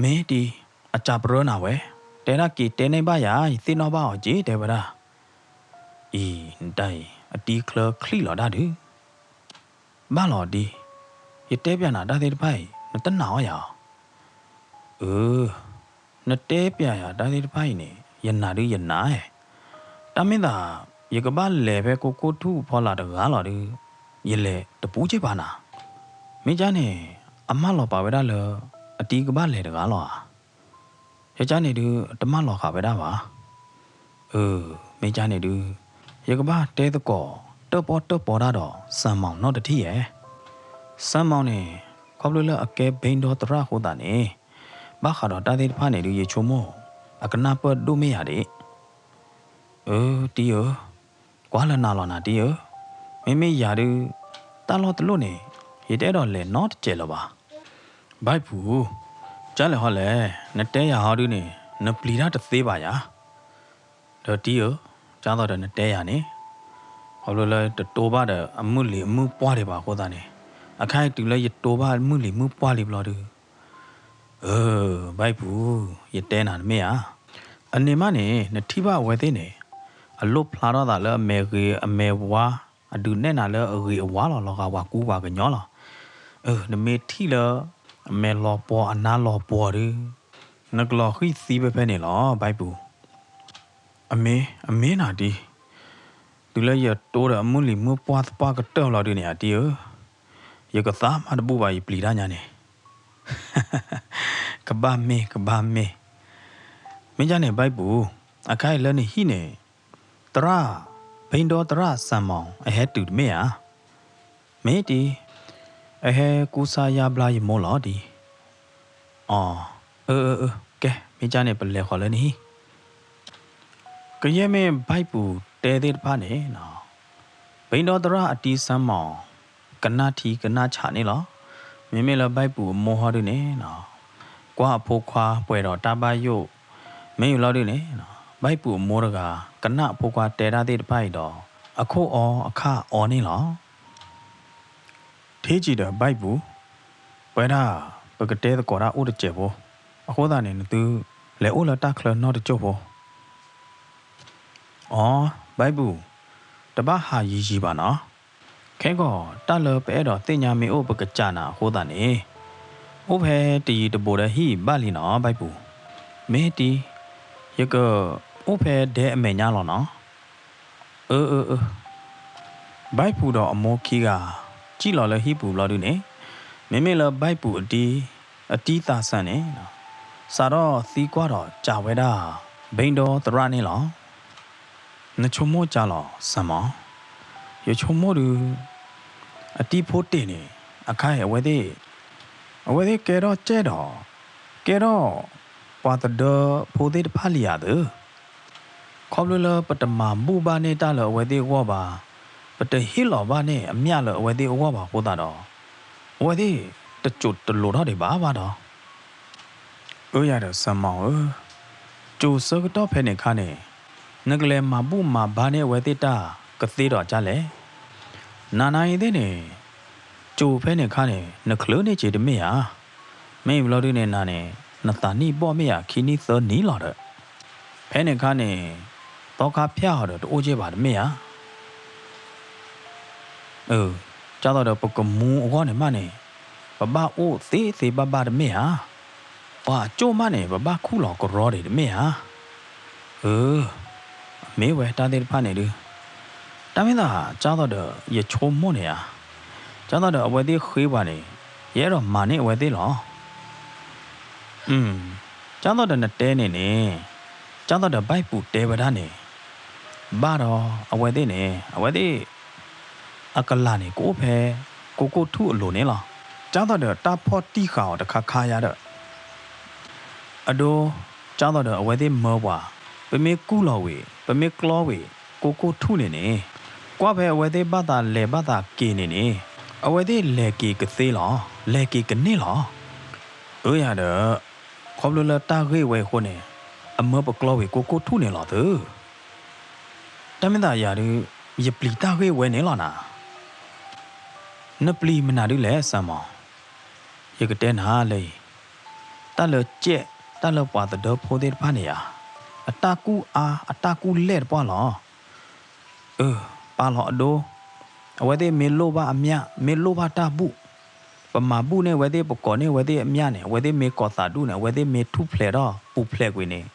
မ့ၢ်တံၢ်, အစးပရၢနၤဝဲ, တဲဒၣ်က့ၤတဲန့ၢ်ဘၣ်ယၤ ယသ့ၣ်နီၣ်ဘၣ်အီၤက့ၤ တဲဝဲဒၣ်. အံၤ နတၢ်အံၤ အတံၤချၢချံၣ်လီၤဒၣ်ဒုး. ဘၣ်လီၤဒံး, ယတဲပျးနၤတၢ်သ့ၣ်တဖၣ်အံၤ နတနာ်အီၤယၤဧါ. အၢ, နတဲပျးယၤတၢ်သ့ၣ်တဖၣ်အံၤန့ၣ် ယနာ်ဒုးယနာ်, တၢ်မ့ၢ်သး ယကဘၣ်လဲၤဖဲကိကိၣ်ထူၣ်ဖီလာ်တဂၤလီၤဒုး, ယလဲၤတပူၤက့ဘၣ်နၤ. မ့ၢ်ကၢ်န့ၣ် အမၢလီၤပာ်ဝဲဒၣ်လၢ အတံၤကဘၣ်လဲၤတဂၤလီၤဧါ. ယကၢ်န့ၣ်ဒုး တမၢလီၤဃာ်ဝဲဒၣ်ဘၣ်. အၢ, မ့ၢ်ကၢ်န့ၣ်ဒုး ယကဘၣ်တဲသကိး တၢၣ်ပီၣ်တၢၣ်ပီတၢ်ဒီး စၢၤမီၤနီတထံၣ်ယဲၢ်. စၢၤမီၤန့ၣ် ခီဖျိလၢအကဲဘိဒိတရၣ်အဃိသတးန့ၣ်, ဘၣ်ဃးဒီးတၢ်သ့ၣ်တဖၣ်န့ၣ်ဒုး ယဆိကမိၣ် အကနၢ်ပၢၢ်ဒိၣ်မ့ၢ်ယၤဒံး. အၢ, တံၤဧၢ, ကွၢ်လၢနၤလီၤနၤတံၤဧၢ, မ့မ့ၢ်ယၤဒုး တၢ်လီၢ်တလိၣ်န့ၣ် ယတအဲၣ်ဒိးလဲၤနီတစဲးလၢၤဘၣ်. ဘၣ်ပူၤ, ကၢ်လဲၣ်ဟီလဲၣ်, နတဲယၤဟီဒုးန့ၣ် နပျံၤတၢ်တသ့ဘၣ်ယၤ. ဒီးတံၤဧၢ, ကၢ်သိးဒီးနတဲယၤန့ၣ် ခီဖျိလၢတတိဘၣ်ဒီးအမုၢ်လံၤအမုၢ်ပှၢ်ဒံးဘၣ်အဃိသတးန့ၣ်, အခါအံၤတုၤလၢယတိဘၣ်မုၢ်လံၤမုၢ်ပှၢ်လံဘျီဒုး, အၢ, ဘၣ်ပူၤ, ယတဲနၤတမ့ၢ်ဧါ. အန့ၣ်မးန့ၣ် နထံၣ်ဘၣ်အဝဲသ့ၣ်န့ၣ် အလိၣ်ဖျါထီၣ်သးလၢအမဲာ်ဂ့ၤအမဲာ်ဝါ, အဒုးနဲၣ်နၤလၢအဂ့ၤအဝါလီၤ, လီၤဂာ်ပှၤကူပှၤကညီလီၤ. အၢ, နမ့ၢ်ထံၣ်လၢအမဲာ်လီၤပှီၤအနါလီၤပှီၤဒုး, နကလီၤဃံၢ်သံဖဲဖဲန့ၣ်လီၤ ဘၣ်ပူၤ. အမ့ၢ်, အမ့ၢ်နၤတံၤ, တုၤလၢယတိဒီးအမုၢ်လံၤမုၢ်ပှၢ်သပှၢ်ကတၢၢ်လီၤဒုးန့ၣ် အတံၤဧၢ, ယကသးမၤတဘူၣ်ဘၣ် ယပျံၤတၢ်ညါန့ၣ်. ကဘၣ်မ့ၢ်, ကဘၣ်မ့ၢ်. မ့ၢ်ကၢ်န့ၣ် ဘၣ်ပူၤ, အခါအံၤလၢနဟံၣ်န့ၣ် သရၣ်, ဘိဒိတရၣ်စၢၤမီၤ အဟဲတုၤတမ့ၢ်ဧါ. မ့ၢ်တံၤ, အဟဲကူစါယါဘျါယမိၢ်လီၤတံၤ. အီ, အၢ, အၢ, အၢ, ကဲ, မ့ၢ်ကၢ်န့ၣ် ပလဲၤဃီၤလၢနဟံၣ်. ကယဲၢ်မ့ၢ်ဘၣ်ပူၤတဲသ့ၣ်တဖၣ်န့ၣ်, ဘိဒိတရၣ်အတံၤစၢၤမီၤ ကနၣ်ထံကနၣ်ဆးန့ၣ်လီၤ. မ့မ့ၢ်လၢဘၣ်ပူၤအမိၢ်ဟီဒုးန့ၣ်, ကွၢ်အဖိခွါပှဲၤဒီးတၢ်ဘၣ်ယိၣ်, မ့ၢ်အံၤလီၤဒုးန့ၣ်, ဘၣ်ပူၤအမိၢ်တဂၤ ကနၣ်အဖိခွါတဲတၢ်သ့ၣ်တဖၣ်အံၤဒီး အခိၣ်အီအခၣ်အီန့ၣ်လီၤ. ထံၣ်ကံၤဒီးဘၣ်ပူၤ, ပဝဲဒၣ် ပကတဲသကိးတၢ်အိၣ်တစဲးဖိ, အဃိသတးန့ၣ် နသုလဲၤအိၣ်လၢတၢ်ချၢနီတစိၢ်ဖိ. အီ, ဘၣ်ပူၤ, တဘၣ်ဟးယံၤယံၤဘၣ်နီၤ. ခဲကီးတၢ်လၢပအဲၣ်ဒိးသ့ၣ်ညါမ့ၢ်အိၣ်ပကစၢ်နၤအဃိသတးန့ၣ်, အိၣ်ဖဲတယံၤတဘူးဒီးဟံၣ်ဘၣ်လံနီၤ ဘၣ်ပူၤ. မ့ၢ်တံၤ, ယကအိၣ်ဖဲဒဲအမဲာ်ညါလီၤနီၤ. အၢ, အၢ, အၢ. ဘၣ်ပူၤဒီးအမိၢ်ခံဂၤ စံၣ်လီၤလၢဟံၣ်ပူၤဘျီဒုးန့ၣ်, မ့မ့ၢ်လၢဘၣ်ပူၤအတံ အတံသးစၢ်န့ၣ် စးထီၣ်သံကွၢ်ဒီးကးဝဲဒၣ် ဘိန်းတောသရၣ်န့ၣ်လီၤ. နဆိကမိၣ်ကၢ်လီၤ စၢ်မီၤ, ယဆိကမိၣ်ဒုး အတံဖိတ့ၢ်န့ၣ် အခါအံၤအဝဲသ့ၣ် အဝဲသ့ၣ်ကဲထီၣ်ကဲဒီး ကဲထီၣ်ပှၤသဒၢဖိသ့ၣ်တဖၣ်လံဧါသၢ, ခီဖျိလၢပတမၤဘူၣ်ဘၣ်န့ၢ်တၢ်လၢအဝဲသ့ၣ်အဂီၢ်ဘၣ်, ပတဟ့ၣ်လီၤဘၣ်န့ၢ်အမျၢ်လၢအဝဲသ့ၣ်အဂီၢ်ဘၣ်အဃိသတးဒီး အဝဲသ့ၣ်တစိၢ်တလိၤထီၣ်ဒံးဘၣ်ဘၣ်ဒီး အၢယၤဒီးစၢ်မီၤဧၢ, စိၢ်ဆၢကတီၢ်ဖဲန့ၣ်အခါန့ၣ် နကလဲၤမၤဘူၣ်မၤဘါန့ၢ်အဝဲသ့ၣ်တၢ်ကသ့ဒီးကၢ်လဲၣ်. နၤနၤအံၤသ့ၣ်န့ၣ် စိၢ်ဖဲန့ၣ်အခါန့ၣ် နချုးန့ၢ်က့ၤတမ့ၢ်ဧါ. မ့ၢ်ဘျီဒုန့ၣ်နၤန့ၣ် နသးနံၣ်ဘီၣ်မ့ၢ်ဧါခံနံၣ်သၢနံၣ်လီၤဒီး ဖဲန့ၣ်အခါန့ၣ် သီခါဖၠၣ်အီၤဒီးတအိၣ်က့ၤဘၣ်တမ့ၢ်ဧါ. အၢ, ကၢ်သိးဒီးပကမူအဂီၢ်န့ၣ်မးန့ၣ် ပဘၣ်အိၣ်သ့သ့ဘၣ်ဘၣ်တမ့ၢ်ဧါ. ပှၤအကၠိၣ်မးန့ၣ် ပဘၣ်ခူၣ်လီၤကရီဒံးတမ့ၢ်ဧါ. အၢ, မ့ၢ်ဝဲတၢ်သ့ၣ်တဖၣ်န့ၣ်ဒုး တၢ်မ့ၢ်သး ကၢ်သိးဒီးယဆိကမိၣ်န့ၣ်ဧါ. ကၢ်သိးဒီးအဝဲသ့ၣ်ဃ့ပှၤန့ၣ် ယအဲၣ်ဒိးမၤန့ၢ်အဝဲသ့ၣ်လီၤ. ကၢ်သိးဒီးနတဲန့ၣ်န့ၣ် ကၢ်သိးဒီးဘၣ်ပူၤတဲဝဲဒၣ်န့ၣ် ဘၣ်ဒီးအဝဲသ့ၣ်န့ၣ် အဝဲသ့ၣ် အကလၤန့ၣ် ကအိၣ်ဖဲ ကိကိၣ်ထူၣ်အလိၤန့ၣ်လီၤ. ကၢ်သိးဒီးတၢ်ဖီၣ်တံၢ်ဃာ်အီၤတခါခါယါဒီး အဒိ ကၢ်သိးဒီးအဝဲသ့ၣ်မၢပှၤ ပမ့ၢ်ကူၣ်လီၤဝံၤ ပမ့ၢ်ကျီဝံၤ ကိကိၣ်ထူၣ်န့ၣ်န့ၣ် ကွၢ်ဖဲအဝဲသ့ၣ်ဘၣ်သးလဲၤဘၣ်သးက့ၤန့ၣ်န့ၣ် အဝဲသ့ၣ်လဲၤက့ၤကသ့လီၤ လဲၤက့ၤကန့ၢ်လီၤ. အၢယၤဒီး ခီဖျိလၢတၢ်ဂ့ၢ်ဝဲအံၤအဃိန့ၣ် အမၢပကျီဝံၤကိကိၣ်ထူၣ်န့ၣ်လီၤသု. တၢ်မ့ၢ်သးယၤဒုး ယပျံၤတၢ်ဂ့ၢ်ဝဲန့ၣ်လီၤနၤ. နပျံၤမနုၤဒ်လဲၣ်စၢ်မီၤ, ယကတဲနၤလၢအံၤ, တၢ်လၢကဲး တၢ်လၢပှၤသဒၢဖိသ့ၣ်တဖၣ်န့ၣ်ဧါ, အတၢ်ကူၣ်အါ အတၢ်ကူၣ်လဲၢ်တပှၢ်လီၤ. အၢ, ပာ်လီၤအဒိ, အဝဲသ့ၣ်မ့ၢ်လိၣ်ဘၣ်အမျၢ် မ့ၢ်လိၣ်ဘၣ်တၢ်ဘူၣ်, ပမၤဘူၣ်န့ၢ်အဝဲသ့ၣ် ပကိးန့ၢ်အဝဲသ့ၣ်အမျၢ်န့ၣ် အဝဲသ့ၣ်မ့ၢ်ကိးသးဒူၣ်န့ၣ် အဝဲသ့ၣ်မ့ၢ်ထူၣ်ဖျဲးထီၣ်ပူၤဖျဲးကွံာ်န့ၣ်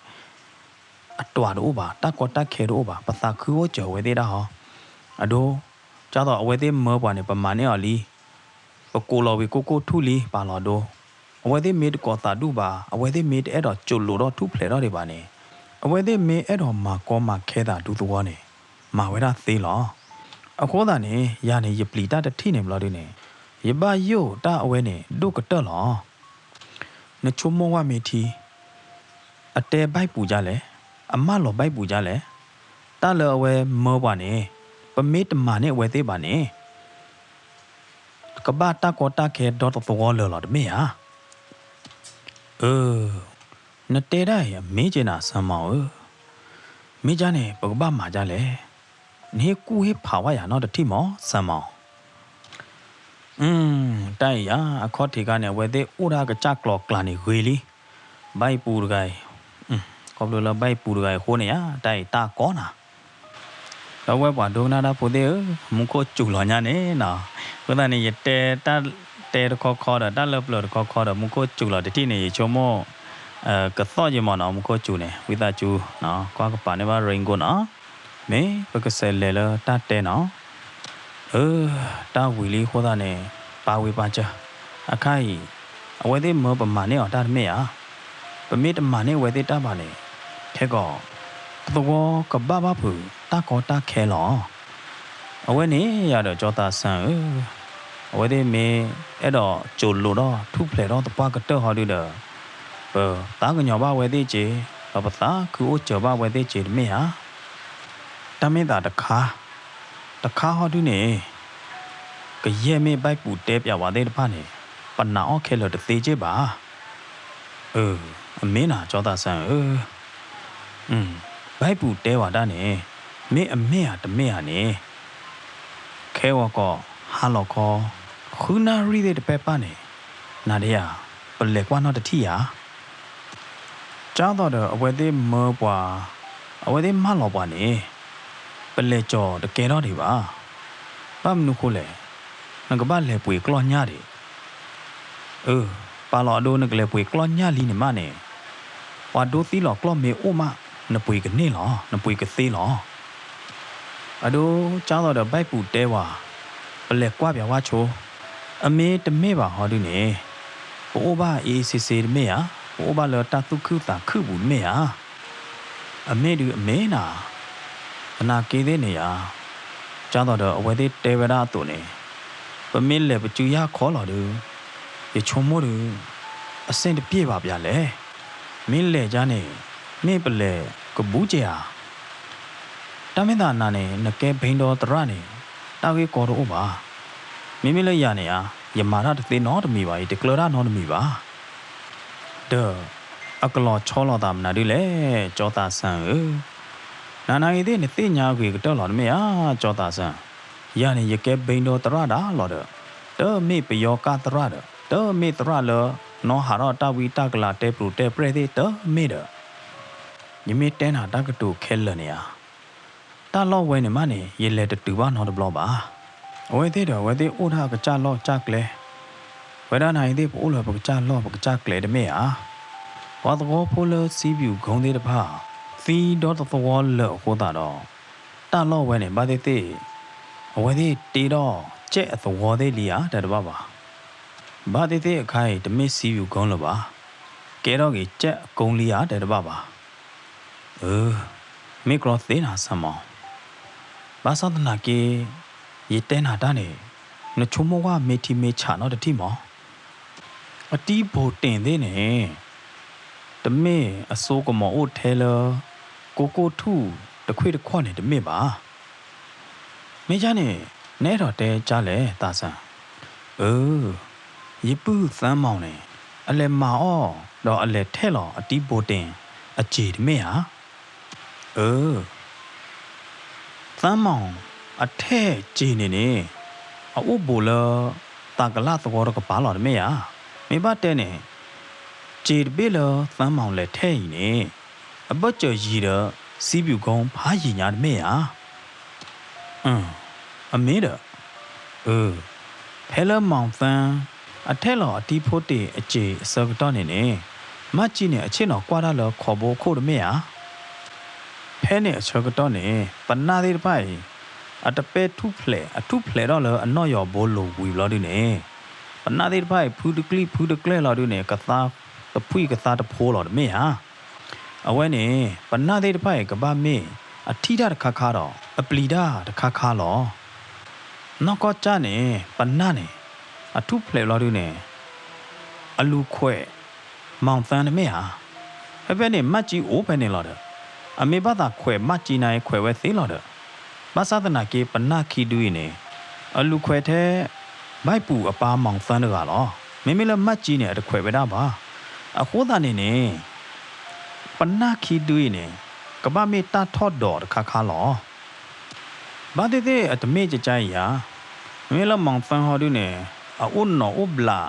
အတွၤတအိၣ်ဘၣ်, တၢ်ကီတၢ်ခဲတအိၣ်ဘၣ်, ပသးခုအိၣ်စၢၤအဝဲသ့ၣ်ဒၣ်ဟီ. အဒိ, ကၢ်သိးအဝဲသ့ၣ်မၢပှၤန့ၣ် ပမၤန့ၢ်အီၤလံ, ပကိးလီၤဝံၤကိကိၣ်ထူၣ်လံ ပာ်လီၤဒိ, အဝဲသ့ၣ်မ့ၢ်တကိးသးဒူၣ်ဘၣ်, အဝဲသ့ၣ်မ့ၢ်တအဲၣ်ဒိးစိာ်လိာ်ထီၣ်ထူၣ်ဖျဲးထီၣ်ဒံးဘၣ်န့ၣ်, အဝဲသ့ၣ်မ့ၢ်အဲၣ်ဒိးမၤကီမၤခဲသးဒူသဝီန့ၣ် မၤဝဲဒၣ်သ့လီၤ. အဃိသတးန့ၣ် ယၤန့ၣ် ယပျံၤတၢ်တထံၣ်န့ၣ်ဘျီဒုန့ၣ်, ယဘၣ်ယိၣ်တၢ်အဝဲန့ၣ် ဒိၣ်ကတၢၢ်လီၤ. နဆိကမိၣ်ဝဲမ့ၢ်ထံ, အတဲဘၣ်ပူၤဒ်လဲၣ်, အမၢလီၤဘၣ်ပူၤဒ်လဲၣ်, တၢ်လၢအဝဲမၢပှၤန့ၣ် ပမ့ၢ်တမၤန့ၢ်အဝဲသ့ၣ်ဘၣ်န့ၣ် ကဘၣ်တၢ်ကီတၢ်ခဲဒီတသဝီလၢာ်လီၤတမ့ၢ်ဧါ. အၢ, နတဲဒၣ်အံၤအမ့ၢ်က့နၤ စၢ်မီၤဧၢ, မ့ၢ်ကန့ၣ် ပကဘၣ်မၤဒ်လဲၣ်, နဟ့ၣ်ကူၣ်ဟ့ၣ်ဖးဝဲယၤနီတထံၣ်မီၤ စၢ်မီၤ. တၢ်အံၤယၤ အခီၣ်ထံးခါန့ၣ် အဝဲသ့ၣ်အိၣ်ဒၣ်ကစၢ်ကျီၤကျါန့ၣ်ဂ့ၤလံ, ဘၣ်ပူၤတဂၤအံၤ, ခီဖျိလၢဘၣ်ပူၤတဂၤအံၤအဃိန့ၣ်ယၤ တၢ်အံၤတၢ်ကီနၤ ဒီပုၢ်ဝဲၢ်ပှၤဒိကနၣ်တၢ်ဖိသ့ၣ်ဧၢ, မူခိၣ်စူၤလီၤညါန့ၣ်နီၤ, အဃိသတးန့ၣ် ယတဲတၢ်တဲတခီခီဒီး တၢ်လၢပျၢၤတခီခီဒီး မူခိၣ်စူၤလီၤတထံၣ်န့ၣ် ယဆိကမိၣ် ကသီၣ်ယမီၤနီၤ, မူခိၣ်စူၤန့ၣ် ဝံသးစူၤ ကွၢ်ကပၤန့ၢ်ဘၣ် ရိၣ်ကိၣ်နီၤ, မ့ၢ်ပကစးလဲၤလၢတၢ်တဲနီၤ အၢ, တၢ်ဝံၤလံအဃိသတးန့ၣ် ပာ်ဝံၤပာ်စၢၤ, အခါအံၤ အဝဲသ့ၣ်မၢပမၤန့ၢ်အီၤတၢ်တမ့ၢ်ဧါ, ပမ့ၢ်တမၤန့ၢ်အဝဲသ့ၣ်တၢ်ဘၣ်န့ၣ်, ခဲကီး ပသဝီကဘၣ်ဘၣ်ဖုးတၢ်ကီတၢ်ခဲလီၤ. အဝဲန့ၣ်ယၤဒီးကၠီသးစၢ်ဧၢ, အဝဲသ့ၣ်မ့ၢ်အဲၣ်ဒိးစိာ်လိာ်ထီၣ်ထူၣ်ဖျဲးထီၣ်သပှၢ်ကတၢၢ်ဟီဒုဒီး ပသးကညီၤဘၣ်အဝဲသ့ၣ်က့ၤ, ဒီးပသးခုအိၣ်စၢၤဘၣ်အဝဲသ့ၣ်က့ၤတမ့ၢ်ဧါ. တၢ်မ့ၢ်သးတခါ, တခါဟီဒုန့ၣ် ကယဲၢ်မ့ၢ်ဘၣ်ပူၤတဲပၠးဝဲသ့ၣ်တဖၣ်န့ၣ် ပနာ်အီၣ်ခဲလၢာ်တသ့က့ၢ်ဘၣ်. အၢ, အမ့ၢ်နၤကၠီသးစၢ်ဧၢ, ဘၣ်ပူၤတဲဝဲဒၣ်န့ၣ် မ့ၢ်အမ့ၢ်ဧါတမ့ၢ်ဧါန့ၣ် ခဲဂီၤကီး ဟါလီၤခီ ဃုနၣ်ရံၣ်သ့ၣ်တဖၣ်ပၢ်န့ၣ် နၤဒ်ဧါ, ပလဲၤကွၢ်နီတထံၣ်ဧါ. ကၢ်သိးဒီးအဝဲသ့ၣ်မၢပှၤ, အဝဲသ့ၣ်မၢလီၤပှၤန့ၣ် ပလဲၤကၠီၤတကဲထီၣ်ဒံးဘၣ်. ဘၣ်မနုၤဃိလဲၣ်, နကဘၣ်လဲၤပှ့ၤကျီၢ်ညၣ်ဒံး. အၢ, ပာ်လီၤအဒိ နကလဲၤပှ့ၤကျီၢ်ညၣ်လံန့ၣ်မးန့ၣ်, ပှၤဒိသံလီၤကျီၢ်မ့ၢ်အိၣ်မး, နပှ့ၤကန့ၢ်လီၤ, နပှ့ၤကသ့လီၤ. အဒိ ကၢ်သိးဒီးဘၣ်ပူၤတဲဝဲ, ပလဲၤကွၢ်ပၠးဝဲဆိ အမ့ၢ်တမ့ၢ်ဘၣ်ဟီဒုန့ၣ်, ပအိၣ်ဘၣ်အ့အ့စ့စ့တမ့ၢ်ဧါ, ပအိၣ်ဘၣ်လၢတၢ်သူၣ်ခုသးခုပူၤတမ့ၢ်ဧါ. အမ့ၢ်ဒုအမ့ၢ်နၤ, သနာ်က့သ့ၣ်န့ၣ်ယါ, ကၢ်သိးဒီးအဝဲသ့ၣ်တဲဝဲဒၣ်အသိးန့ၣ်, ပမ့ၢ်လဲၤပစုယၢ်ခီလီၤဒု, ယဆိကမိၣ်ဒု, အဆင်တပြေဘၣ်ပျၢ်လဲၣ်. မ့ၢ်လဲၤကၢ်န့ၣ်, မ့ၢ်ပလဲၤကဘူးက့ၤဧါ. တၢ်မ့ၢ်သးနၤန့ၣ် နကဲဘိန်းဒီသရၣ်န့ၣ်, တၢ်ဂ့ၢ်ကီတအိၣ်ဘၣ်. မ့မ့ၢ်လၢယၤန့ၣ်ဧါ, ယမၤတၢ်တသ့နီတမံၤဘၣ်, ယတကျၢၤတၢ်နီတမံၤဘၣ်. ဒီးအကလီၤဆီလိာ်သးမနုၤဒ်လဲၣ်, ကၠီသးစၢ်ဧၢ. နၤနၤဂ့ၤသ့ၣ် နသ့ၣ်ညါဂ့ၤကတၢၢ်လီၤတမ့ၢ်ဧါ, ကၠီသးစၢ်. ယၤန့ၣ် ယကဲဘိန်းဒီသရၣ်ဒၣ်လီၤဒီး, တမ့ၢ်ပယီၤကၢ်သရၣ်ဒီး, တမ့ၢ်သရၣ်လၢ နီၢ်ဟးထီၣ်တၢ်ဝံတၢ်ကလၤတဲပျိၤတဲပြဲၢ်သ့ၣ်တမ့ၢ်ဒီး, ယမ့ၢ်တဲနၤတၢ်ကတိၤခဲလၢာ်န့ၣ်ဧါ. တၢ်လီၢ်ဝဲန့ၣ်မးန့ၣ် ယလဲၤတတုၤဘၣ်နီတဘျီဘၣ်. အဝဲသ့ၣ်ဒီး အဝဲသ့ၣ်အိၣ်ဒၣ်အကစၢ်လီၢ်ကစၢ်ကျဲ, ဝဲဒၣ်နၤအံၤသ့ၣ် ပအိၣ်လၢပကစၢ်လီၢ်ပကစၢ်ကျဲတမ့ၢ်ဧါ. ပှၤသဝီဖိလၢစံးပယူၤကိသ့ၣ်တဖၣ်, သံဒီတသဝီလၢာ်အဃိသတးဒီး, တၢ်လီၢ်ဝဲန့ၣ် ဘၣ်သ့ၣ်သ့ၣ်, အဝဲသ့ၣ်တ့ထီၣ်ကဲးအသဝီသ့ၣ်လံဧါ တဲတဘၣ်ဘၣ်. ဘၣ်သ့ၣ်သ့ၣ်အခါအံၤ တမ့ၢ်စံးပယူၤကိလၢၤဘၣ်, ကဲထီၣ်က့ၤကဲးအကိလံဧါ တဲတဘၣ်ဘၣ်. အၢ, မ့ၢ်ကြီသ့နၤစၢ်မး. ဘၣ်ဆၣ်သနာ်က့, ယတဲနၤတၢ်န့ၣ်, နဆိကမိၣ်ကွၢ်မ့ၢ်ထံမ့ၢ်ဆးနီတထံၣ်မး. အတံဘိးတ့ၢ်သ့ၣ်န့ၣ်, တမ့ၢ်အစိကမီၤအိၣ်ထဲလၢ ကိကိၣ်ထူၣ်တခွ့ၣ်တခီၣ်န့ၣ်တမ့ၢ်ဘၣ်. မ့ၢ်ကၢ်န့ၣ်, နအဲၣ်ဒိးတဲကၢ်လဲၣ် သးစၢ်. အၢ, ယပုၢ်သၢမီၤန့ၣ်, အလဲၤမၤအီၣ်, ဒီးအလဲၤထဲလီၤအတံဘိးတ့ၢ်အစ့ၤတမ့ၢ်ဧါ. အၢ, သၢမီၤအထဲစ့ၤန့ၣ်န့ၣ်, အအိၣ်ဘူးလၢ သးကလၢ်သဝီတကပၤလီၤတမ့ၢ်ဧါ. မ့ၢ်ဘၣ်တဲန့ၣ်, စ့ၤတဘ့ၣ်လၢသၢမီၤလဲၤထဲအံၤန့ၣ်, အဘၢၣ်စၢၤယံၤဒီး စံးပယူၤကိဖးယံၤညါတမ့ၢ်ဧါ. အၢ, အမ့ၢ်ဒီး, အၢ, ဖဲလၢမီၤသၢ အထဲလီၤအတံဖိတ့ၢ်အစ့ၤအဆၢကတီၢ်န့ၣ်န့ၣ်, မၢ်ကၠံန့ၣ် အဆ့ၣ်နီၤကွၢ်တၢ်လၢခိးဘိခိၣ်တမ့ၢ်ဧါ. ဖဲန့ၣ်အဆၢကတီၢ်န့ၣ် ပနၢ်သ့ၣ်တဖၣ်အံၤ အတပဲထူၣ်ဖျဲး အထူၣ်ဖျဲးထီၣ်လၢအနီၢ်ယီၤဘိလိၤဝံၤဘျီဒုန့ၣ်, ပနၢ်သ့ၣ်တဖၣ်အံၤ ဖုတကျံၣ်ဖုတကျဲၢ်လီၤဒုန့ၣ် ကသါတဖှံၣ်ကသါတဖိလီၤတမ့ၢ်ဧါ. အဝဲန့ၣ် ပနၢ်သ့ၣ်တဖၣ်အံၤ ကဘၣ်မ့ၢ်အထံၣ်တၢ်တခါခါဒီး အပျံၤတၢ်တခါခါလီၤ. နီၢ်ကီၢ်ကၢ်န့ၣ် ပနၢ်န့ၣ် အထူၣ်ဖျဲးဘျီဒုန့ၣ် အလူၤခွဲး မီၤသၢတမ့ၢ်ဧါ. ဖဲဖဲန့ၣ် မၢ်ကၠံအိၣ်ဖဲန့ၣ်လီၤဒီး အမ့ၢ်ဘၣ်သးခွဲးမၢ်ကၠံနၤအံၤခွဲးဝဲသ့လီၤဒီး ဘၣ်ဆၣ်သနာ်က့ ပနၢ်ခံဒုအံၤန့ၣ် အလူၤခွဲးထဲ ဘၣ်ပူၤအပၢ်မီၤသၢတဂၤလီၤ. မ့မ့ၢ်လၢမၢ်ကၠံန့ၣ် အတခွဲးဝဲဒၣ်ဘၣ်. အဃိသတးန့ၣ်န့ၣ် ပနၢ်ခံဒုအံၤန့ၣ် ကဘၣ်မ့ၢ်တၢ်ထီၣ်ဒီးတခါခါလီၤ. ဘၣ်သ့ၣ်သ့ၣ်အတမ့ၢ်ကကါအံၤဧါ. မ့မ့ၢ်လၢမီၤသၢဟီဒုန့ၣ် အအိၣ်နီၢ်အိၣ်ဘျး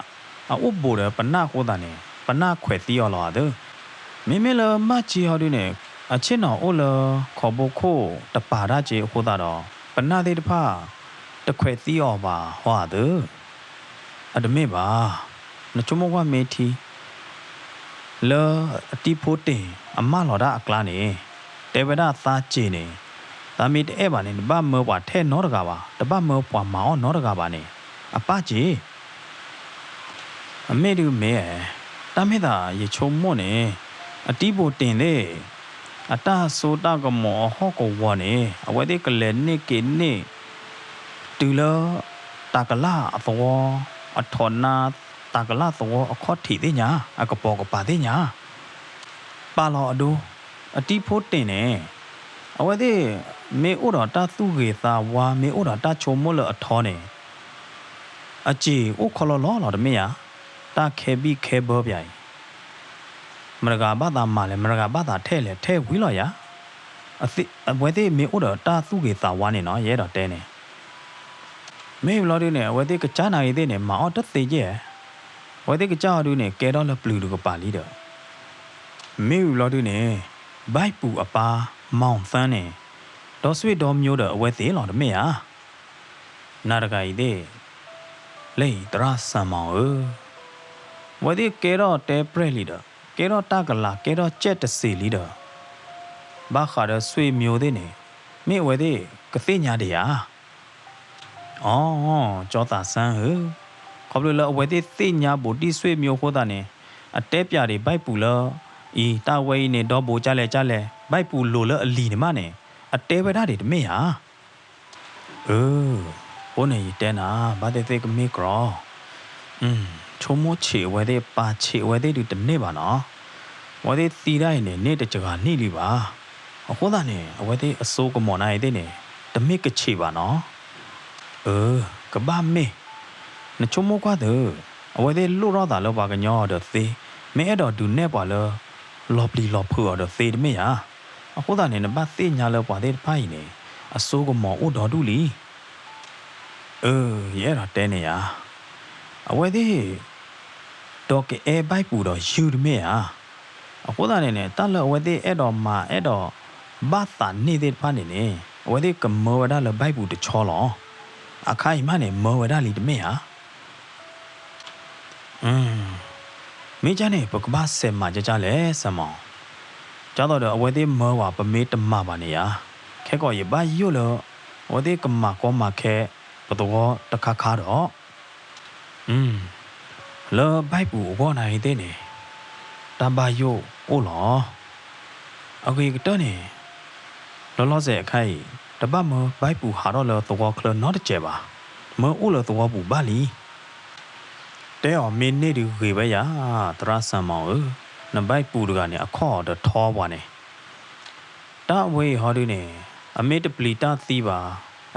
အအိၣ်ဘူးဒီးပနၢ်အဃိသတးန့ၣ် ပနၢ်ခွဲးသံအီၤလီၤဧါသၢ. မ့မ့ၢ်လၢမၢ်ကၠံဟီဒုန့ၣ် အဆ့ၣ်နီၤအိၣ်လၢခိးဘိခိၣ်တပၤတၢ်က့အဃိသတးဒီး ပနၢ်သ့ၣ်တဖၣ် တခွဲးသံအီၤဘၣ်ဟီဧါသၢ. အတမ့ၢ်ဘၣ်. နဆိကမိၣ်ကွၢ်မ့ၢ်ထံ လၢအတံဖိတ့ၢ်အမၢလီၤတၢ်အကျါန့ၣ် တဲဝဲဒၣ်သးစ့ၤန့ၣ် သးမ့ၢ်တအဲၣ်ဘၣ်န့ၣ် တဘၣ်မၢပှၤထဲနီတဂၤဘၣ်, တဘၣ်မၢပှၤမၤအီၣ်နီတဂၤဘၣ်န့ၣ် အပၢ်စ့ၤ အမ့ၢ်ဒုမ့ၢ်ဧါ. တၢ်မ့ၢ်သးယဆိကမိၣ်န့ၣ် အတံဖိတ့ၢ်သ့ၣ် အတၢ်စိတၢ်ကမီၤအဟီၣ်ကဝီၤန့ၣ် အဝဲသ့ၣ်ကလဲၤန့ၢ်က့ၤန့ၢ် တုၤလၢ တၢ်ကလၢ်အသဝီ အထီၣ်နါ တၢ်ကလၢ်သဝီအခီၣ်ထံးသ့ၣ်ညါ အကပိာ်ကပၤသ့ၣ်ညါ ပာ်လီၤအဒိ အတံဖိတ့ၢ်န့ၣ် အဝဲသ့ၣ် မ့ၢ်အိၣ်ဒီးတၢ်သူၣ်ဂ့ၤသးဝါ မ့ၢ်အိၣ်ဒီးတၢ်ဆိကမိၣ်လၢအထီန့ၣ် အစ့ၤအိၣ်ခီလီလီလီၤတမ့ၢ်ဧါ. တၢ်ခဲဘံၣ်ခဲဘၢပယၤအံၤ မတဂၤဘၣ်သးမၤလဲၣ် မတဂၤဘၣ်သးထဲလဲၣ် ထဲဝံၤလီၤယၤ. အဝဲသ့ၣ်မ့ၢ်အိၣ်ဒီးတၢ်သူၣ်ဂ့ၤသးဝါန့ၣ်နီၤ ယအဲၣ်ဒိးတဲန့ၣ် မ့ၢ်ဘျီဒုန့ၣ် အဝဲသ့ၣ်ကစၢ်နာ်ဂ့ၤသ့ၣ်န့ၣ် မၤအီၣ်တသ့ကဲၢ်. အဝဲသ့ၣ်ကစၢ်အီၤဒုန့ၣ် ကဲထီၣ်လၢပျုၤတကပၤလံဒီး မ့ၢ်ဝံၤဘျီဒုန့ၣ် ဘၣ်ပူၤအပၢ် မီၤသၢန့ၣ် ဒီဆွေဒီမျိုးဒီးအဝဲသ့ၣ်လီၤတမ့ၢ်ဧါ. နၤတဂၤအံၤသ့ၣ် လၢအံၤသရၣ်စၢ်မီၤဧၢ, အဝဲသ့ၣ်ကဲထီၣ်တဲပြဲၢ်လံဒီး ကဲထီၣ်တၢ်ကလၤ ကဲထီၣ်ကဲးတစ့ၤလံဒီး ဘၣ်ဃးဒီးဆွေမျိုးသ့ၣ်န့ၣ် မ့ၢ်အဝဲသ့ၣ်ကသ့ၣ်ညါဒံးဧါ. အိ, ကၠီသးစၢ်ဧၢ, ခီဖျိလၢအဝဲသ့ၣ်သ့ၣ်ညါဘူးတံၢ်ဆွေမျိုးအဃိသတးန့ၣ် အတဲပျးဒံးဘၣ်ပူၤလၢ အံၤ တၢ်ဝဲအံၤန့ၣ် ဒီဘိကၠါလဲၣ်ကၠါလဲၣ် ဘၣ်ပူၤလိၤလၢအလံၤန့ၣ်မးန့ၣ် အတဲဝဲဒၣ်ဒံးတမ့ၢ်ဧါ. အၢ အဃိန့ၣ်ယတဲနၤ ဘၣ်သ့ၣ်သ့ၣ်ကမ့ၢ်ကြီ ဆိကမိၣ်ဆံးအဝဲသ့ၣ် ပာ်ဆံးအဝဲသ့ၣ်ဒုးတန့ၢ်ဘၣ်နီၤ. အဝဲသ့ၣ်သံဒၣ်အံၤန့ၣ် န့ၢ်တစှၤနံၣ်လံဘၣ်. အဃိသတးန့ၣ် အဝဲသ့ၣ်အစိကမီၤနၤအံၤသ့ၣ်န့ၣ် တမ့ၢ်ကဆံးဘၣ်နီၤ. အၢ ကဘၣ်မ့ၢ် နဆိကမိၣ်ကွၢ်သု အဝဲသ့ၣ်လိၣ်ထီၣ်သးလၢပှၤကညီအီၤဒီးသ့, မ့ၢ်အဲၣ်ဒိးဒုးနဲၣ်ပှၤလၢ လီၤပျံၤလီၤဖုးအီၤဒီးသ့တမ့ၢ်ဧါ. အဃိသတးန့ၣ် နဘၣ်သ့ၣ်ညါလၢပှၤသ့ၣ်တဖၣ်အံၤန့ၣ် အစိကမီၤအိၣ်ဒီဒူၣ်လံ. အၢ ယအဲၣ်ဒိးတဲန့ၣ်ယါ, အဝဲသ့ၣ် ဒီးကအဲၣ်ဘၣ်ပူၤဒီးယုၢ်တမ့ၢ်ဧါ. အဃိသတးန့ၣ်န့ၣ် တၢ်လၢအဝဲသ့ၣ်အဲၣ်ဒိးမၤအဲၣ်ဒိးဘၣ်သးန့ၢ်သ့ၣ်တဖၣ်န့ၣ်န့ၣ် အဝဲသ့ၣ်ကမၢဝဲဒၣ်လၢဘၣ်ပူၤတဆီလီၤ. အခါအံၤမးန့ၣ် မၢဝဲဒၣ်လံတမ့ၢ်ဧါ. မ့ၢ်ကၢ်န့ၣ် ပကဘၣ်စဲးမၤကၢ်ကၢ်လဲၣ် စဲးမီၤ, ကၢ်သိးဒီးအဝဲသ့ၣ်မၢဝဲ ပမ့ၢ်တမၤဘၣ်န့ၣ်ဧါ, ခဲကီးယဘၣ်ယိၣ်လၢ အဝဲသ့ၣ်ကမၤကီမၤခဲ ပသဝီတခါခါဒီး လၢဘၣ်ပူၤအဂီၢ်နၤအံၤသ့ၣ်န့ၣ် တၢ်ဘၣ်ယိၣ်အိၣ်လီၤ. အဂ့ၤကတၢၢ်န့ၣ် လီၤလီၤဆဲးအခါအံၤ တဘၣ်မၢဘၣ်ပူၤဟးထီၣ်လၢသဝီချၢနီတစဲးဘၣ်, မၢအိၣ်လၢသဝီပူၤဘၣ်လံ. တဲအီၤမ့ၢ်န့ၢ်ဒုးဂ့ၤဝဲယၤ, သရၣ်စၢ်မီၤဧၢ, နဘၣ်ပူၤတဂၤန့ၣ် အခီၣ်အီၤဒီးထီပှၤန့ၣ် တၢ်ဝဲအံၤဟီဒုန့ၣ် အမ့ၢ်တပျံၤတၢ်သံဘၣ်,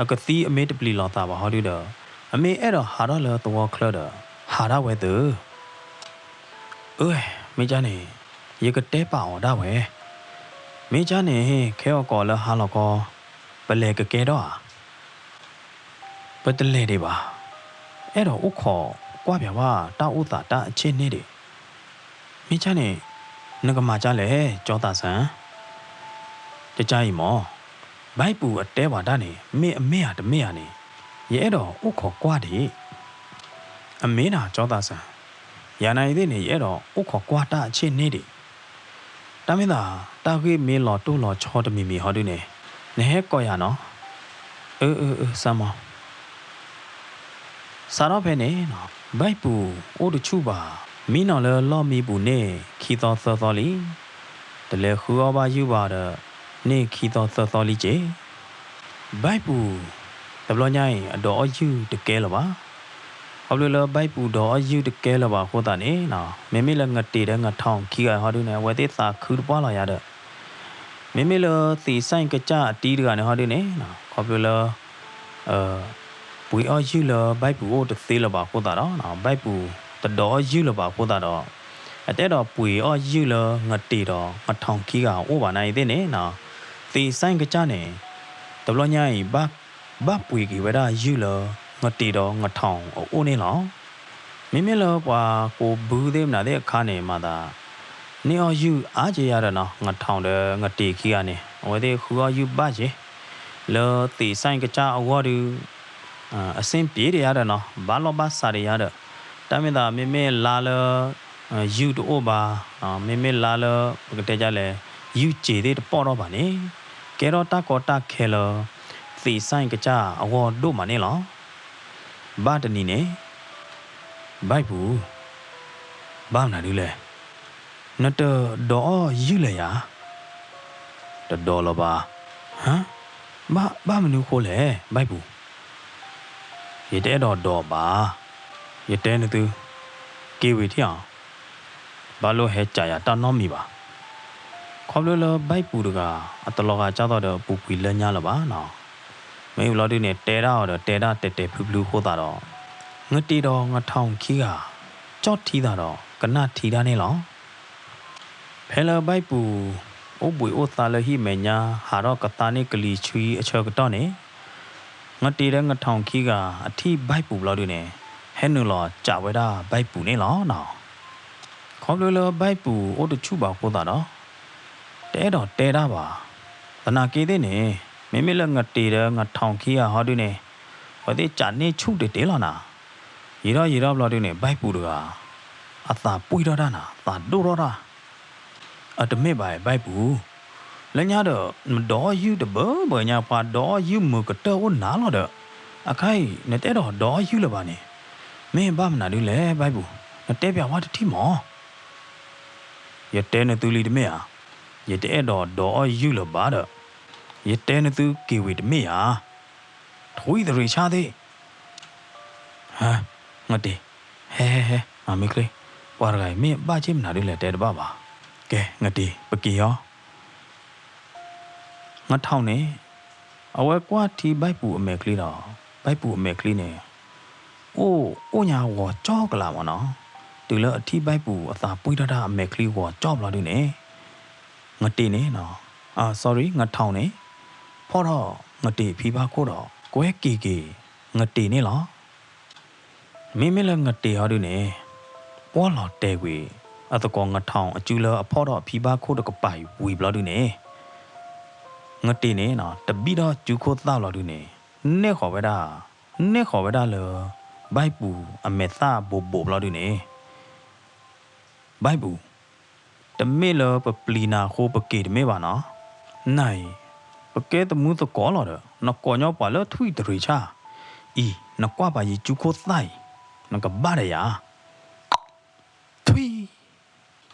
အကသံအမ့ၢ်တပျံၤလီၤသးဘၣ်ဟီဒုဒီး အမ့ၢ်အဲၣ်ဒိးဟးထီၣ်လၢသဝီချၢဒီး ဟးဒၣ်ဝဲသု. အၢ မ့ၢ်ကၢ်န့ၣ် ယကတဲပာ်အီၤဒၣ်ဝဲ, မ့ၢ်ကၢ်န့ၣ် ခဲအီၤကိးလၢဟါလီၤခီ ပလဲၤကကဲထီၣ်ဧါ. ပတလဲၤဒံးဘၣ်, အဲၣ်ဒိးအိၣ်ခိးကွၢ်ပၠးဝဲတၢ်အိၣ်သးတၢ်အဆ့ၣ်န့ၣ်ဒံး, မ့ၢ်ကၢ်န့ၣ် နကမၤကၢ်လဲၣ် ကၠီသးစၢ်, တကၢ်အံၤမၢ်, ဘၣ်ပူၤအတဲပှၤတၢ်န့ၣ် မ့ၢ်အမ့ၢ်ဧါတမ့ၢ်ဧါန့ၣ် ယအဲၣ်ဒိးအိၣ်ခိးကွၢ်ဒံး, အမ့ၢ်နၤ ကၠီသးစၢ်, ယၤနၤအံၤသ့ၣ်န့ၣ် ယအဲၣ်ဒိးအိၣ်ခိးကွၢ်တၢ်အဆ့ၣ်န့ၣ်ဒံး တၢ်မ့ၢ်သး တၢ်ဂ့ၢ်မ့ၢ်လီၤတိၢ်လီၤဆီတမံၤမံၤဟီဒုန့ၣ် နဟဲကိးယၤနီၤ, အၢ အၢ အၢ စၢ်မီၤ စးထီၣ်ဖဲန့ၣ် ဘၣ်ပူၤအိၣ်တဆူၣ်ဘၣ်, မံနီၤလၢလီၢ်မံပူၤန့ၣ် ခံသီသၢသီလံ, တလဲၤဃုအီၣ်ဘၣ်ယုၢ်ဘၣ်ဒီး န့ၣ်ခံသီသၢသီလံက့ၤ ဘၣ်ပူၤ တဘျီညါအံၤ အဒိးအီၣ်ယုၢ်တကဲလၢၤဘၣ်. ခီဖျိလၢဘၣ်ပူၤဒိးအီၣ်ယုၢ်တကဲလၢၤဘၣ်အဃိသတးန့ၣ် မ့မ့ၢ်လၢငတ့ၤဒီးငထောင်ခံဂၤဟီဒုန့ၣ် အဝဲသ့ၣ်သးခုတပှၢ်လီၤယၤဒီး မ့မ့ၢ်လၢသ့ၣ်စဲၣ်ကစၢ်အတံၤတဂၤန့ၣ်ဟီဒုန့ၣ် ခီဖျိလၢ ပှ့ၤအီၣ်ယုၢ်လၢဘၣ်ပူၤအိၣ်တသ့လၢၤဘၣ်အဃိသတးဒီး ဘၣ်ပူၤတဒိးအီၣ်ယုၢ်လၢၤဘၣ်အဃိသတးဒီး အတအဲၣ်ဒိးပှ့ၤအီၣ်ယုၢ်လၢငတ့ၤဒီးငထောင်ခံဂၤအအိၣ်ဘၣ်နၤအံၤသ့ၣ်န့ၣ် သ့ၣ်စဲၣ်ကစၢ်န့ၣ် တဘျီညါအံၤ ဘၣ်ပှ့ၤက့ၤဝဲဒၣ်ယုၢ်လၢ ငတ့ၤဒီးငထောင်အအိၣ်န့ၣ်လီၤ. မ့မ့ၢ်လၢပှၤကိးဘုသ့ၣ်မနုၤသ့ၣ်အခါန့ၣ် မၤသး န့ၢ်အီၣ်ယုၢ်အါက့ၤယၤဒီးနီၤ ငထောင်ဒီးငတ့ၤခံဂၤန့ၣ် အဝဲသ့ၣ်ဃုအီၣ်ယုၢ်ဘၣ်က့ၤ လၢသ့ၣ်စဲၣ်ကစၢ်အဂီၢ်ဒုး အဆင်ပြေဒံးယၤဒီးနီၤ ဘၣ်လီၢ်ဘၣ်စးဒံးယၤဒီး တၢ်မ့ၢ်သးမ့မ့ၢ်လါလၢ ယုၢ်တအိၣ်ဘၣ်, မ့မ့ၢ်လါလၢ ပကတဲဒ်လဲၣ် ယုၢ်စ့ၤသ့ၣ်တပီၢ်ထီၣ်ဘၣ်န့ၣ် ကဲထီၣ်တၢ်ကီတၢ်ခဲလၢ သ့ၣ်စဲၣ်ကစၢ်အဂီၢ်ဒိၣ်မးန့ၣ်လီၤ. ဘၣ်တနံၤန့ၣ် ဘၣ်ပူၤ ဘၣ်မနုၤဒ်လဲၣ် နတဒိးအီၣ်ယုၢ်လၢၤယၤ တဒိးလၢၤဘၣ်. ဟါ, ဘၣ်မနုၤဃိလဲၣ် ဘၣ်ပူၤ, ယတအဲၣ်ဒိးဒိးဘၣ်, ယတဲနသု, က့ၤဝံၤထံၣ်အီၤ, ဘၣ်လိၣ်ဟဲကးယၤတၢ်နီတမံၤဘၣ်. ခီဖျိလၢဘၣ်ပူၤတဂၤ အတလီၤဂာ်ကၢ်သိးဒီးအပူၤကွံာ်လၢညါလၢၤဘၣ်နီၤ. မ့ၢ်ဘျီဒုန့ၣ် တဲဒၣ်အီၤဒီးတဲဒၣ်တဲာ်တဲာ်ဖျုဖျုအဃိသတးဒီး ငတ့ၤဒီးငထောင်ခံဂၤ ကၠီၣ်ထံသးဒီးကနၣ်ထံတၢ်န့ၣ်လီၤ. ဖဲလၢဘၣ်ပူၤ အိၣ်ဘှံးအိၣ်သါလၢဟံၣ်မဲာ်ညါ ဟးထီၣ်ကသါန့ၢ်ကလံၤဆှံအဆၢကတီၢ်န့ၣ်, ငတ့ၤဒီးငထောင်ခံဂၤ အထံၣ်ဘၣ်ပူၤဘျီဒုန့ၣ် ဟဲနုာ်လီၤစးဝဲဒၣ်ဘၣ်ပူၤန့ၣ်လီၤ. ခီဖျိလၢဘၣ်ပူၤအိၣ်တဆူၣ်ဘၣ်အဃိသတးဒီး တအဲၣ်ဒိးတဲတၢ်ဘၣ်. သနာ်က့သ့ၣ်န့ၣ် မ့မ့ၢ်လၢငတ့ၤဒီးငထောင်ခံဂၤဟီဒုန့ၣ် အဝဲသ့ၣ်စးန့ၢ်ဆူၣ်တ့ၢ်တ့ၢ်လီၤနၤ. ယံာ်ထီၣ်ယံာ်ထီၣ်ဘျီဒုန့ၣ် ဘၣ်ပူၤတဂၤ အသးပှံၢ်ထီၣ်တၢ်နၤ သးဒိၣ်ထီၣ်တၢ် အတမ့ၢ်ဘၣ်ဘၣ်ပူၤ, လၢညါဒီး နဒိးအီၣ်ယုၢ်တဘၢဘၢညါ ပှၤဒိးအီၣ်ယုၢ်မုာ်ကတၢၢ်အိၣ်နၤလီၤဒီး အခါအံၤ နတအဲၣ်ဒိးဒိးအီၣ်ယုၢ်လၢၤဘၣ်န့ၣ်, မ့ၢ်ဘၣ်မနုၤဒ်လဲၣ် ဘၣ်ပူၤ, နတဲပျးဝဲတထံၣ်မး. ယတဲနသုလံတမ့ၢ်ဧါ, ယတအဲၣ်ဒိးဒိးအီၣ်ယုၢ်လၢၤဘၣ်ဒီး, ယတဲနသုက့ၤဝံၤတမ့ၢ်ဧါ. ထွံၣ်သရံးဆၣ်သ့ၣ် ဟါ, နတ့ၢ်, ဟဲဟဲဟဲ, မၤမ့ၢ်ချ့, ပှၤတဂၤအံၤမ့ၢ်ဘၣ်ဆ့ၣ်မနုၤဒ်လဲၣ်တဲတဘၣ်ဘၣ်. ကဲ နတ့ၢ် ပက့ၤအီၤ. နထီၣ်န့ၣ် အဝဲကွၢ်ထံဘၣ်ပူၤအမဲာ်ချံဒီး, ဘၣ်ပူၤအမဲာ်ချံန့ၣ် အိၣ်အိၣ်ညါဂီၤကၠီကလးမးနီၤ. တုၤလၢအထံၣ်ဘၣ်ပူၤအသးပှံၢ်ထီၣ်တၢ်အမဲာ်ချံဂီၤကၠီဘျီဒုန့ၣ်, နတ့ၢ်န့ၣ်နီၤ, အ sorry နထီၣ်န့ၣ် ဖီၣ်ထီၣ်နတ့ၢ်အဖံဘၣ်ခိၣ်ဒီး ကွဲက့ၤက့ၤနတ့ၢ်န့ၣ်လီၤ. မ့မ့ၢ်လၢနတ့ၢ်ဟီဒုန့ၣ် ပှီၢ်လီၤတဲာ်ကွံာ် အသကိးနထီၣ်အစုလၢအဖီၣ်ထီၣ်အဖံဘၣ်ခိၣ်တကပၤအံၤဝံၤဘျီဒုန့ၣ်, နတ့ၢ်န့ၣ်နီၤ တဘံၣ်ထီၣ်စုခိၣ်သၣ်ဘျီဒုန့ၣ် နဲၣ်ဃီၤဝဲဒၣ်, နဲၣ်ဃီၤဝဲဒၣ်လၢ ဘၣ်ပူၤအမဲာ်သၣ်ဘိးဘိးဘျီဒုန့ၣ် ဘၣ်ပူၤ, တမ့ၢ်လၢပပျံၤနၤအဃိပက့ၤတမ့ၢ်ဘၣ်နီၤ. နၤအံၤ ပကဲသမူသကိးလီၤဒီး နကိးညီပှၤလၢထွံၣ်တရံးဆၣ်အံၤ, နကွၢ်ပာ်ယစုခိၣ်သၣ်အံၤ, နကဘၣ်ဒီးယၤ. ထွံၣ်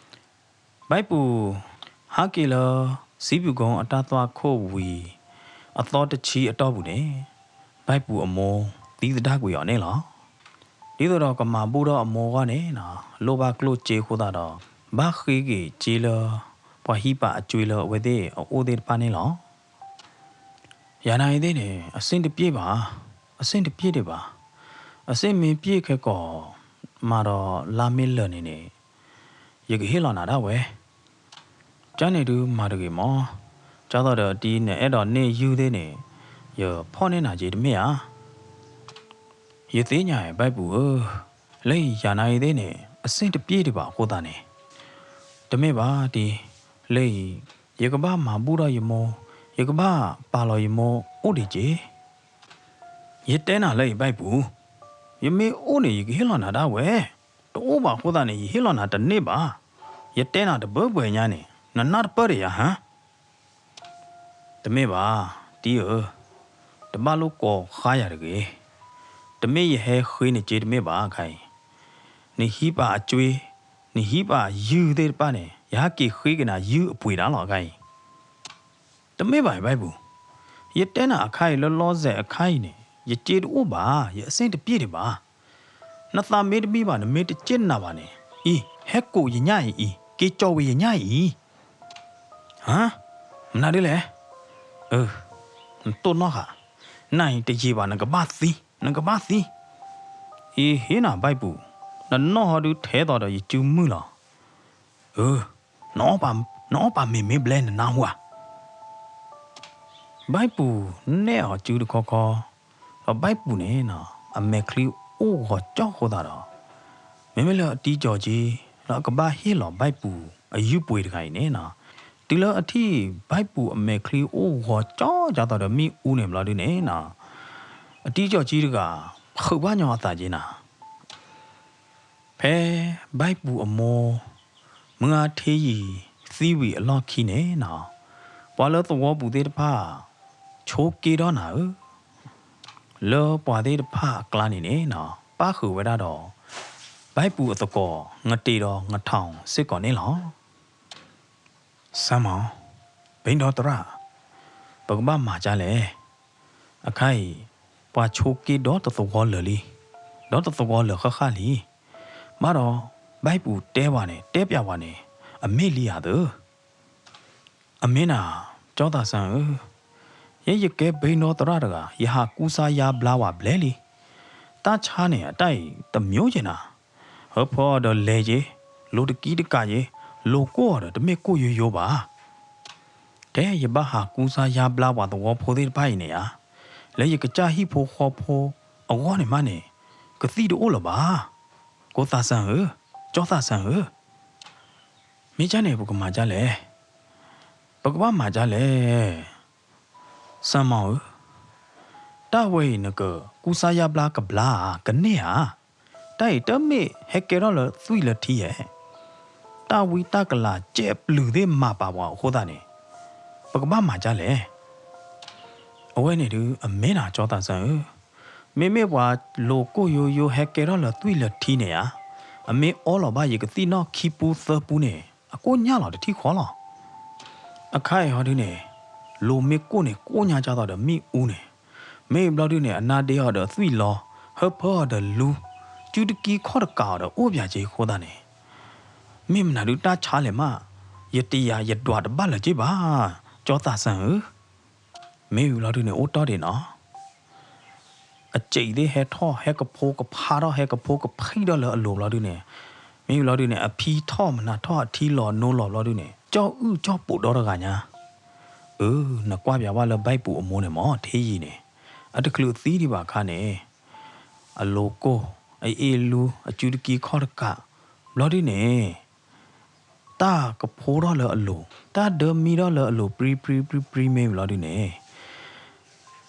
ဘၣ်ပူၤ ဟးက့ၤလၢ စံးပူၤကီအတၢ်သွၣ်ခိၣ်ဝံၤ အသီတဆံအတီၢ်ပူၤန့ၣ်, ဘၣ်ပူၤအမိၢ်သံသဒၣ်ကွံာ်အီၤန့ၣ်လီၤ. ဒ်သိးဒီးကမၤဘူၣ်ထီၣ်အမိၢ်အဂီၢ်န့ၣ်နီၤ, လိၣ်ဘၣ်ကျိၣ်စ့အဃိသတးဒီး ဘၣ်ဃ့က့ၤစ့လၢ ပှၤဟံးပာ်အစ့လၢအဝဲသ့ၣ်အအိၣ်သ့ၣ်တဖၣ်န့ၣ်လီၤ. ယၤနၤအံၤသ့ၣ်န့ၣ် အဆင်တပြေဘၣ်, အဆင်တပြေဒံးဘၣ်. အဆင်မ့ၢ်ပြေခဲကိာ် မၤဒီးလါမ့ၢ်လၢာ်န့ၣ်န့ၣ် ယကဟ့ၣ်လီၤနၤဒၣ်ဝဲ. ကန့ၣ်ဒုးမၤတဂ့ၤမး, ကၢ်သိးဒီးတံၤနအဲၣ်ဒိးန့ၢ်ယုၢ်သ့ၣ်န့ၣ် ယဖီၣ်န့ၢ်နၤက့ၤတမ့ၢ်ဧါ. ယသ့ၣ်ညါအံၤ ဘၣ်ပူၤဧၢ, လၢအံၤယၤနၤအံၤသ့ၣ်န့ၣ် အဆင်တပြေဒံးဘၣ်အဃိသတးန့ၣ်, တမ့ၢ်ဘၣ်တံၤ, လၢအံၤ ယကဘၣ်မၤဘူၣ်ထီၣ်ယမိၢ်, ယကဘၣ်ပာ်လီၤယမိၢ်အိၣ်ဒံးက့ၤ. ယတဲနၤလၢအံၤ ဘၣ်ပူၤ, ယမ့ၢ်အိၣ်န့ၣ် ယကဟ့ၣ်လီၤနၤဒၣ်ဝဲ, တအိၣ်ဘၣ်အဃိသတးန့ၣ် ယဟ့ၣ်လီၤနၤတန့ၢ်ဘၣ်. ယတဲနၤတဘၢဘှဲညါန့ၣ် နနၢ်တပၢၢ်ဒီးယၤဟါ. တမ့ၢ်ဘၣ်, တံၤဧၢ, တဘၣ်လိၣ်ကိးဃါယၤတဂ့ၤ. တမ့ၢ်ယဟဲဃ့နစ့တမ့ၢ်ဘၣ်အခါအံၤ, နဟံးပာ်အစ့, နဟံးပာ်ယုၢ်သ့ၣ်တဖၣ်န့ၣ် ယဟးက့ၤဃ့က့ၤနၤယုၢ်အပှ့ၤတၢ်လီၤအခါအံၤ. တမ့ၢ်ဘၣ်အံၤ ဘၣ်ပူၤ, ယတဲနၤအခါအံၤလၢလီၤစဲၤအခါအံၤန့ၣ် ယစ့တအိၣ်ဘၣ်, ယအဆင်တပြေဒံးဘၣ်. နသးမ့ၢ်တမံဘၣ် နမ့ၢ်တစ့နၤဘၣ်န့ၣ်, အံၤ ဟဲကိးယညၣ်အံၤအံၤ, က့ၤကၠီၤဝံၤယညၣ်အံၤအံၤ. ဟါ, မနုၤဒ်လဲၣ်. အၢ, နတိၢ်နီၣ်ဃာ်, နၤအံၤတယံာ်ဘၣ် နကဘၣ်သံ, နကဘၣ်သံ. အံၤဟ့ၣ်နၤ ဘၣ်ပူၤ, နနီၣ်ဟီဒုးထဲသိးဒီးယစုမုၢ်လီၤ. အၢ, နအီၣ်ပာ်မ့ၤမ့ၢ်ဘျဲနနၢ်ဟူဧါ. ဘၣ်ပူၤနဲၣ်အီၤစုတခီခီ, ဒီးဘၣ်ပူၤန့ၣ်နီၤ အမဲာ်ချံအိၣ်ဂီၤကၠီဃိသတးဒီး, မ့မ့ၢ်လၢအတံၤကၠီၤကံ လၢအကဘၣ်ဟ့ၣ်လီၤဘၣ်ပူၤအယုၢ်ပှ့ၤတဂၤအံၤန့ၣ်နီၤ, တုၤလၢအထံၣ်ဘၣ်ပူၤအမဲာ်ချံအိၣ်ဂီၤကၠီ ဒ်သိးဒီးမ့ၣ်အူန့ၣ်ဘျီဒုန့ၣ်နီၤ, အတံၤကၠီၤကံတဂၤ ဖုးဘၣ်ညီအသးက့ၤနၤ ဖဲဘၣ်ပူၤအမိၢ် မုၢ်အါထ့ယံၤသံဝံၤအလီၢ်ခံန့ၣ်နီၤ, ပှၤလၢသဝီပူၤသ့ၣ်တဖၣ် ဆိးက့ဒီးနၤဧၢ, လၢပှၤသ့ၣ်တဖၣ်အကျါန့ၣ်န့ၣ်နီၤ ပၣ်ဃုာ်ဝဲဒၣ်ဒီး ဘၣ်ပူၤအသကိး နတ့ၢ်ဒီးနထီၣ်စ့ၢ်ကီးန့ၣ်လီၤ. စၢ်မီၤ, ဘိန်းဒီသရၣ်, ပကဘၣ်မၤဒ်လဲၣ်. အခါအံၤ ပှၤဆိးက့ဒီတသဝီလၢာ်လံ, ဒီတသဝီလၢာ်ဃၣ်ဃၣ်လံ. ဘၣ်ဒီး ဘၣ်ပူၤတဲပှၤန့ၣ် တဲပျးပှၤန့ၣ် အမ့ၢ်လံဧါသၢ. အမ့ၢ်နၤ ကၠီသးစၢ်ဧၢ, ယဲယကဲဘိန်းဒီသရၣ်တဂၤ ယဟးကူစါယါဘျါဝဲဘျဲလံ. တၢ်ဆါန့ၣ် အတၢ်အံၤတမျိုးက့ၤနၤ, ဟၢဖၢအီၤဒီးလဲၤက့ၤ, လိၤတကံတကးက့ၤ, လိၤကိၢ်အီၤဒီးတမ့ၢ်ကိၢ်ယိယိဘၣ်. တဲယဘၣ်ဟးကူစါယါဘျါပှၤသဝီဖိသ့ၣ်တဖၣ်အံၤန့ၣ်ဧါ, လၢယကစၢ်ဟံၣ်ဖိဃီဖိအဂီၢ်န့ၣ်မးန့ၣ် ကသံၣ်တအိၣ်လၢၤဘၣ်. ကိးသးစၢ်ဧၢ, ကၠီသးစၢ်ဧၢ, မ့ၢ်ကၢ်န့ၣ် ပကမၤဒ်လဲၣ်. ပကဘၣ်မၤဒ်လဲၣ်. စၢ်မီၤဧၢ, တၢ်ဝဲအံၤနကကူစါယါဘျါကဘျါဧါ ကန့ၢ်ဧါ. တၢ်အံၤတမ့ၢ်ဟဲကဲထီၣ်လၢသွံၣ်လၢထံယဲၢ်, တၢ်ဝံတၢ်ကလၤကဲးပျုၤသ့ၣ်မၤပာ်ပှၤအဃိသတးန့ၣ် ပကဘၣ်မၤဒ်လဲၣ်. အဝဲန့ၣ်ဒုး အမ့ၢ်နၤကၠီသးစၢ်ဧၢ, မ့မ့ၢ်ပှၤလိၤကိၢ်ယိယိဟဲကဲထီၣ်လၢသွံၣ်လၢထံန့ၣ်ဧါ, အမ့ၢ်အီလီၤဘၣ်ယကသံၣ်နီၣ်ခံပူသၢပူန့ၣ် အကိၢ်ညၣ်လီၤတထံၣ်ဃီလီၤ. အခါအံၤဟီဒုန့ၣ် လိၤမ့ၢ်ကိၢ်န့ၣ် ကိၢ်ညါကၢ်သိးဒီးမ့ၣ်အူန့ၣ်, မ့ၢ်ဘျီဒုန့ၣ် အနါဒ့အီၤဒီးသွံၣ်လီၤ, ဟၢဖၢအီၤဒီးလူ, ကုတကံခီၣ်တကးအီၤဒီးအိၣ်ပၠးက့ၤအဃိသတးန့ၣ်, မ့ၢ်မနုၤဒုတၢ်ဆါလဲၣ်မး, ယတယာ်ယဒွးတဘၣ်လၢၤက့ၤဘၣ်, ကၠီသးစၢ်ဧၢ. မ့ၢ်ဝံၤလီၤဒုန့ၣ် အိၣ်တီၢ်ဒံးနီၤ အစံးသ့ၣ်ဟဲထီၣ်ဟဲကဖိကဖးထီၣ် ဟဲကဖိကဖံးထီၣ်လၢအလိၤဘျီဒုန့ၣ်, မ့ၢ်ဝံၤလီၤဒုန့ၣ် အဖံထီၣ်မနၤထီၣ် အထံလီၤနိလီၤဘျီဒုန့ၣ် ကၠီၣ်အုၣ်ကၠီၣ်ပိာ်ဒီတဂၤညါ, အၢ နကွၢ်ပၠးဝဲလၢဘၣ်ပူၤအမိၢ်န့ၣ်မ့ၢ် ထ့ယံၤန့ၣ် အတချုးသံဒံးဘၣ်အခါန့ၣ် အလိၤကိၢ် အအ့လူ အကုတကံခီၣ်တကး ဘျီဒုန့ၣ် တၢ်ကဖိထီၣ်လၢအလိၤ တၢ်ဒၢမံထီၣ်လၢအလိၤ ပြံပြံပြံပြံမ့ၢ်ဝံၤလီၤဒုန့ၣ်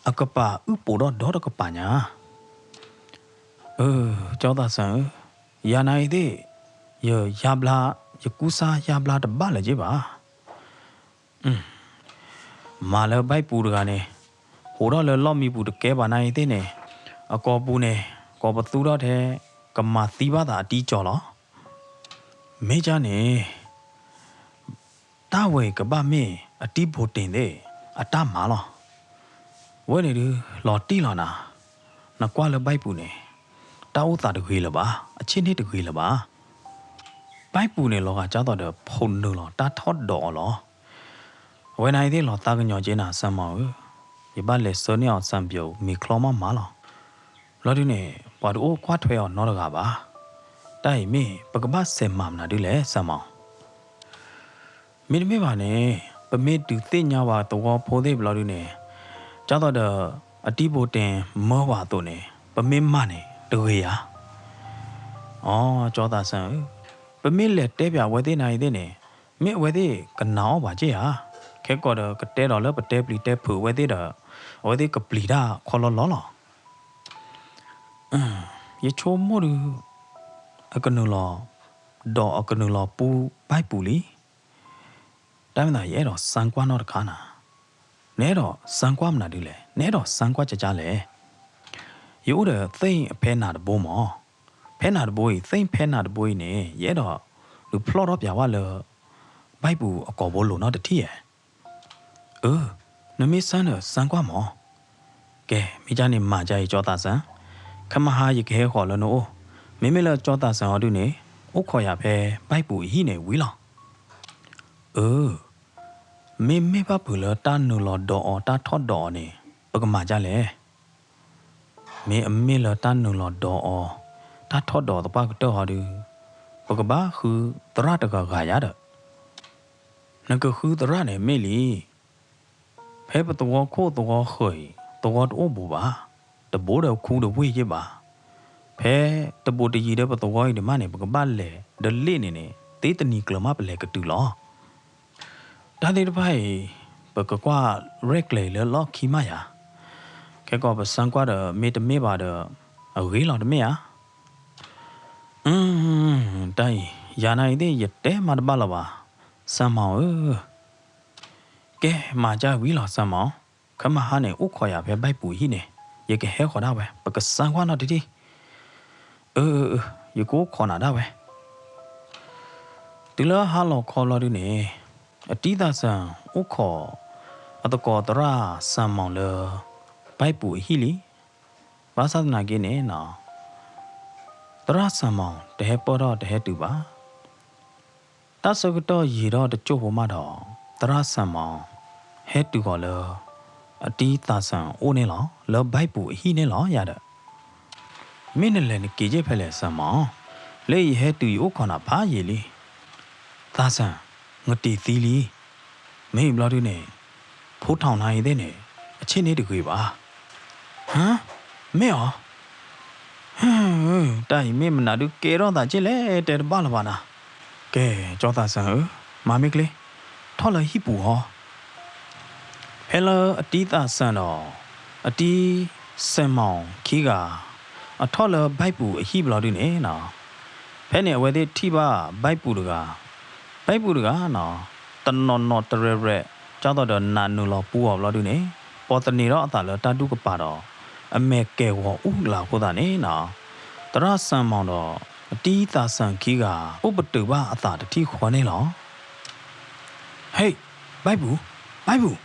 အကပၤအုၣ်ပိာ်ထီၣ်ဒီတကပၤညါ, အၢ ကၠီသးစၢ်ဧၢ, ယၤနၤအံၤသ့ၣ် ယယါဘျါ ယကူစါယါဘျါတဘၣ်လၢၤက့ၤဘၣ်. မၤလၢဘၣ်ပူၤတဂၤန့ၣ် ဟိးထီၣ်လၢလီၢ်မံပူၤတကဲဘၣ်နၤအံၤသ့ၣ်န့ၣ် အကိာ်ပူၤန့ၣ် ကိးပသူထီၣ်ထဲ ကမၤသံဘၣ်သးအတံကၠီလီၤ. မ့ၢ်ကၢ်န့ၣ် တၢ်ဝဲအံၤကဘၣ်မ့ၢ်အတံဘိးတ့ၢ်သ့ၣ် အတၢ်မၤလီၤ. ဝဲန့ၣ်ဒုး လီၤတံၢ်လီၤနၤ, နကွၢ်လၢဘၣ်ပူၤန့ၣ် တၢ်အိၣ်သးတဂ့ၤလၢၤဘၣ်, အဆ့ၣ်န့ၣ်တဂ့ၤလၢၤဘၣ်. ဘၣ်ပူၤန့ၣ် လီၤဂာ်ကၢ်သိးဒီး ဖိးနုာ်လီၤတၢ်ထီၣ်ဒိးအီၤလီၤ. အဝဲနၤအံၤသ့ၣ်လီၤသးကညီၤက့ၤနၤ စၢ်မီၤဧၢ, ယဘၣ်လဲၤဆှၢန့ၢ်အီၤ စၢ်ပယိၤ မ့ၤချီမးမးလီၤ. ဘျီဒုန့ၣ် ပှၤတအိၣ်ကွၢ်ထွဲအီၤနီတဂၤဘၣ်. တၢ်အံၤမ့ၢ်ပကဘၣ်စဲးမၤမနုၤဒ်လဲၣ် စၢ်မီၤ. မ့တမ့ၢ်ဘၣ်န့ၣ် ပမ့ၢ်ဒုးသ့ၣ်ညါဝဲသဝီဖိသ့ၣ်ဘျီဒုန့ၣ် ကၢ်သိးဒီး အတံဘိးတ့ၢ်မၢဝဲအသိးန့ၣ် ပမ့ၢ်မၤန့ၣ် တဂ့ၤဧါ. အိ ကၠီသးစၢ်ဧၢ, ပမ့ၢ်လဲၤတဲပၠးအဝဲသ့ၣ်နၤအံၤသ့ၣ်န့ၣ် မ့ၢ်အဝဲသ့ၣ်ကနာ်အီၤပှၤက့ဧါ. ခဲကိာ်ဒီးကတဲဒီးလၢပတဲပျံၤတဲဖုးအဝဲသ့ၣ်ဒီး အဝဲသ့ၣ်ကပျံၤတၢ်ခီလီလီလီၤ. ယဆိကမိၣ်ဒုး အကနုာ်လီၤ ဒီးအကနုာ်လီၤပူဘၣ်ပူၤလံ. တၢ်မ့ၢ်သးယအဲၣ်ဒိးစၢကွၢ်နီတခါနၤ. နအဲၣ်ဒိးစၢကွၢ်မနုၤဒ်လဲၣ်, နအဲၣ်ဒိးစၢကွၢ်ကကလဲၣ်. ယအိၣ်ဒီးသ့ၣ်ဖဲနၤတဘိမး. ဖဲနၤတဘိအံၤ သ့ၣ်ဖဲနၤတဘိအံၤန့ၣ် ယအဲၣ်ဒိးဒုးဖျီၣ်ထီၣ်ပၠးဝဲလၢ ဘၣ်ပူၤအကိာ်ဘိလိၤနီတထံၣ်ဧါ. အၢ နမ့ၢ်စၢန့ၣ်စၢကွၢ်မး. ကဲ မ့ၢ်ကၢ်န့ၣ်မၤကၢ်အံၤ ကၠီသးစၢ်, ခဲမဟါယကဟဲဃီၤလၢနအိၣ်, မ့မ့ၢ်လၢကၠီသးစၢ်အီၤဒုန့ၣ် အိၣ်ခိးယၤဖဲဘၣ်ပူၤအဟံၣ်န့ၣ်ဝံၤလီၤ. အၢ မ့မ့ၢ်ဘၣ်ပူၤလၢတၢ်နုာ်လီၤဒိးအီၤ တၢ်ထီၣ်ဒိးအီၤန့ၣ် ပကမၤကၢ်လဲၣ်. မ့ၢ်အမ့ၢ်လၢတၢ်နုာ်လီၤဒိးအီၤ တၢ်ထီၣ်ဒိးသပှၢ်ကတၢၢ်ဟီဒု ပကဘၣ်ဃုသရၣ်တဂၤဂၤယါဒီး နကဃုသရၣ်န့ၣ်မ့ၢ်လံ. ဖဲပသဝီခိၣ်သဝီဃၢၤအံၤ သဝီတအိၣ်ဘူးဘၣ်, တဘိဒီးခူဒီးဝ့ၢ်ယ့ၢ်ဘၣ်. ဖဲတဘူးတယံၤဒီးပသဝီအံၤဒံးမးန့ၣ် ပကဘၣ်လဲၤဒီးလ့ၣ်န့ၣ်န့ၣ် သ့တနံၤကျၢၤမးပလဲၤကတုၤလီၤ. တၢ်သ့ၣ်တဖၣ်အံၤ ပကကွၢ်ရဲၣ်ကျဲၤအံၤလၢလီၢ်ခံမးယၤ. ခဲကိာ်ပစၢကွၢ်ဒီးမ့တမ့ၢ်ဘၣ်ဒီး အဂ့ၤလီၤတမ့ၢ်ဧါ. တၢ်အံၤ ယၤနၤအံၤသ့ၣ်ယတဲမးတဘၣ်လၢၤဘၣ်, စၢမီၤဧၢ. ကဲ မၤကၢ်ဝံၤလီၤစၢမီၤ, ခဲမဟါန့ၣ် အိၣ်ခိးယၤဖဲဘၣ်ပူၤအဟံၣ်န့ၣ် ယကဟဲဃီၤဒၣ်ဝဲ ပကစၢကွၢ်နီတထံၣ်. အၢ အၢ အၢ ယကအိၣ်ခိးနၤဒၣ်ဝဲ. တုၤလၢဟါလီၤခီဘျီဒုန့ၣ် အတံသးစၢ်အိၣ်ခိး အသကိးသရၣ်စၢမီၤလၢ ဘၣ်ပူၤအဟံၣ်လံ. ဘၣ်ဆၣ်သနာ်က့န့ၣ် သရၣ်စၢမီၤတဟဲပၢၢ်ထီၣ်တဟဲတုၤဘၣ်. တၢ်ဆၢကတီၢ်ယံာ်ထီၣ်တစိၢ်ဖိမးဒီး သရၣ်စၢမီၤ ဟဲတုၤဃီၤလၢ အတံသးစၢ်အိၣ်န့ၣ်လီၤ, လၢဘၣ်ပူၤအဟံၣ်န့ၣ်လီၤယၤဒီး မ့ၢ်နလဲၤနက့ၤယဲၢ်ဖဲလဲၣ်စၢမီၤ, လၢယဟဲတုၤယအိၣ်ခိးနၤဖးယံာ်လံ. သးစၢ်, နတ့ၤသံလံ. မ့ၢ်ဘျီဒုန့ၣ် ဖိထီၣ်နၤအံၤသ့ၣ်န့ၣ် အဆ့ၣ်န့ၣ်တဂ့ၤဘၣ်. ဟါ, မ့ၢ်အီၤ ဟ့, တၢ်အံၤမ့ၢ်မနုၤဒုးကဲထီၣ်သးက့လဲၣ် တဲတဘၣ်လၢၤဘၣ်နၤ. ကဲ ကၠီသးစၢ်ဧၢ, မၤမ့ၢ်ချ့, ထီၣ်လၢဟံၣ်ပူၤဟီ. ဖဲလၢအတံသးစၢ်ဒီး အတံစၢမီၤခံဂၤ အထီၣ်လၢဘၣ်ပူၤအဟံၣ်ဘျီဒုန့ၣ်နီၤ, ဖဲန့ၣ်အဝဲသ့ၣ်ထံၣ်ဘၣ်ဘၣ်ပူၤတဂၤ, ဘၣ်ပူၤတဂၤနီၤ, တနီၤနီၤတရဲၣ်ရဲၣ် ကၢ်သိးဒီးနးနုာ်လီၤပူအီၤဘျီဒုန့ၣ် ပိာ်သန့ၤထီၣ်အသးလၢတၢ်ဒူၣ်ကပၤဒီး အမဲာ်ကဲၣ်ဂီၤအူကလးအဃိသတးန့ၣ်နီၤ, သရၣ်စၢ်မီၤဒီး အတံသးစၢ်ခံဂၤ အိၣ်ပတုာ်ဘၣ်အသးတထံၣ်ဃီန့ၣ်လီၤ. ဟ့ၣ်, ဘၣ်ပူၤ, ဘၣ်ပူၤ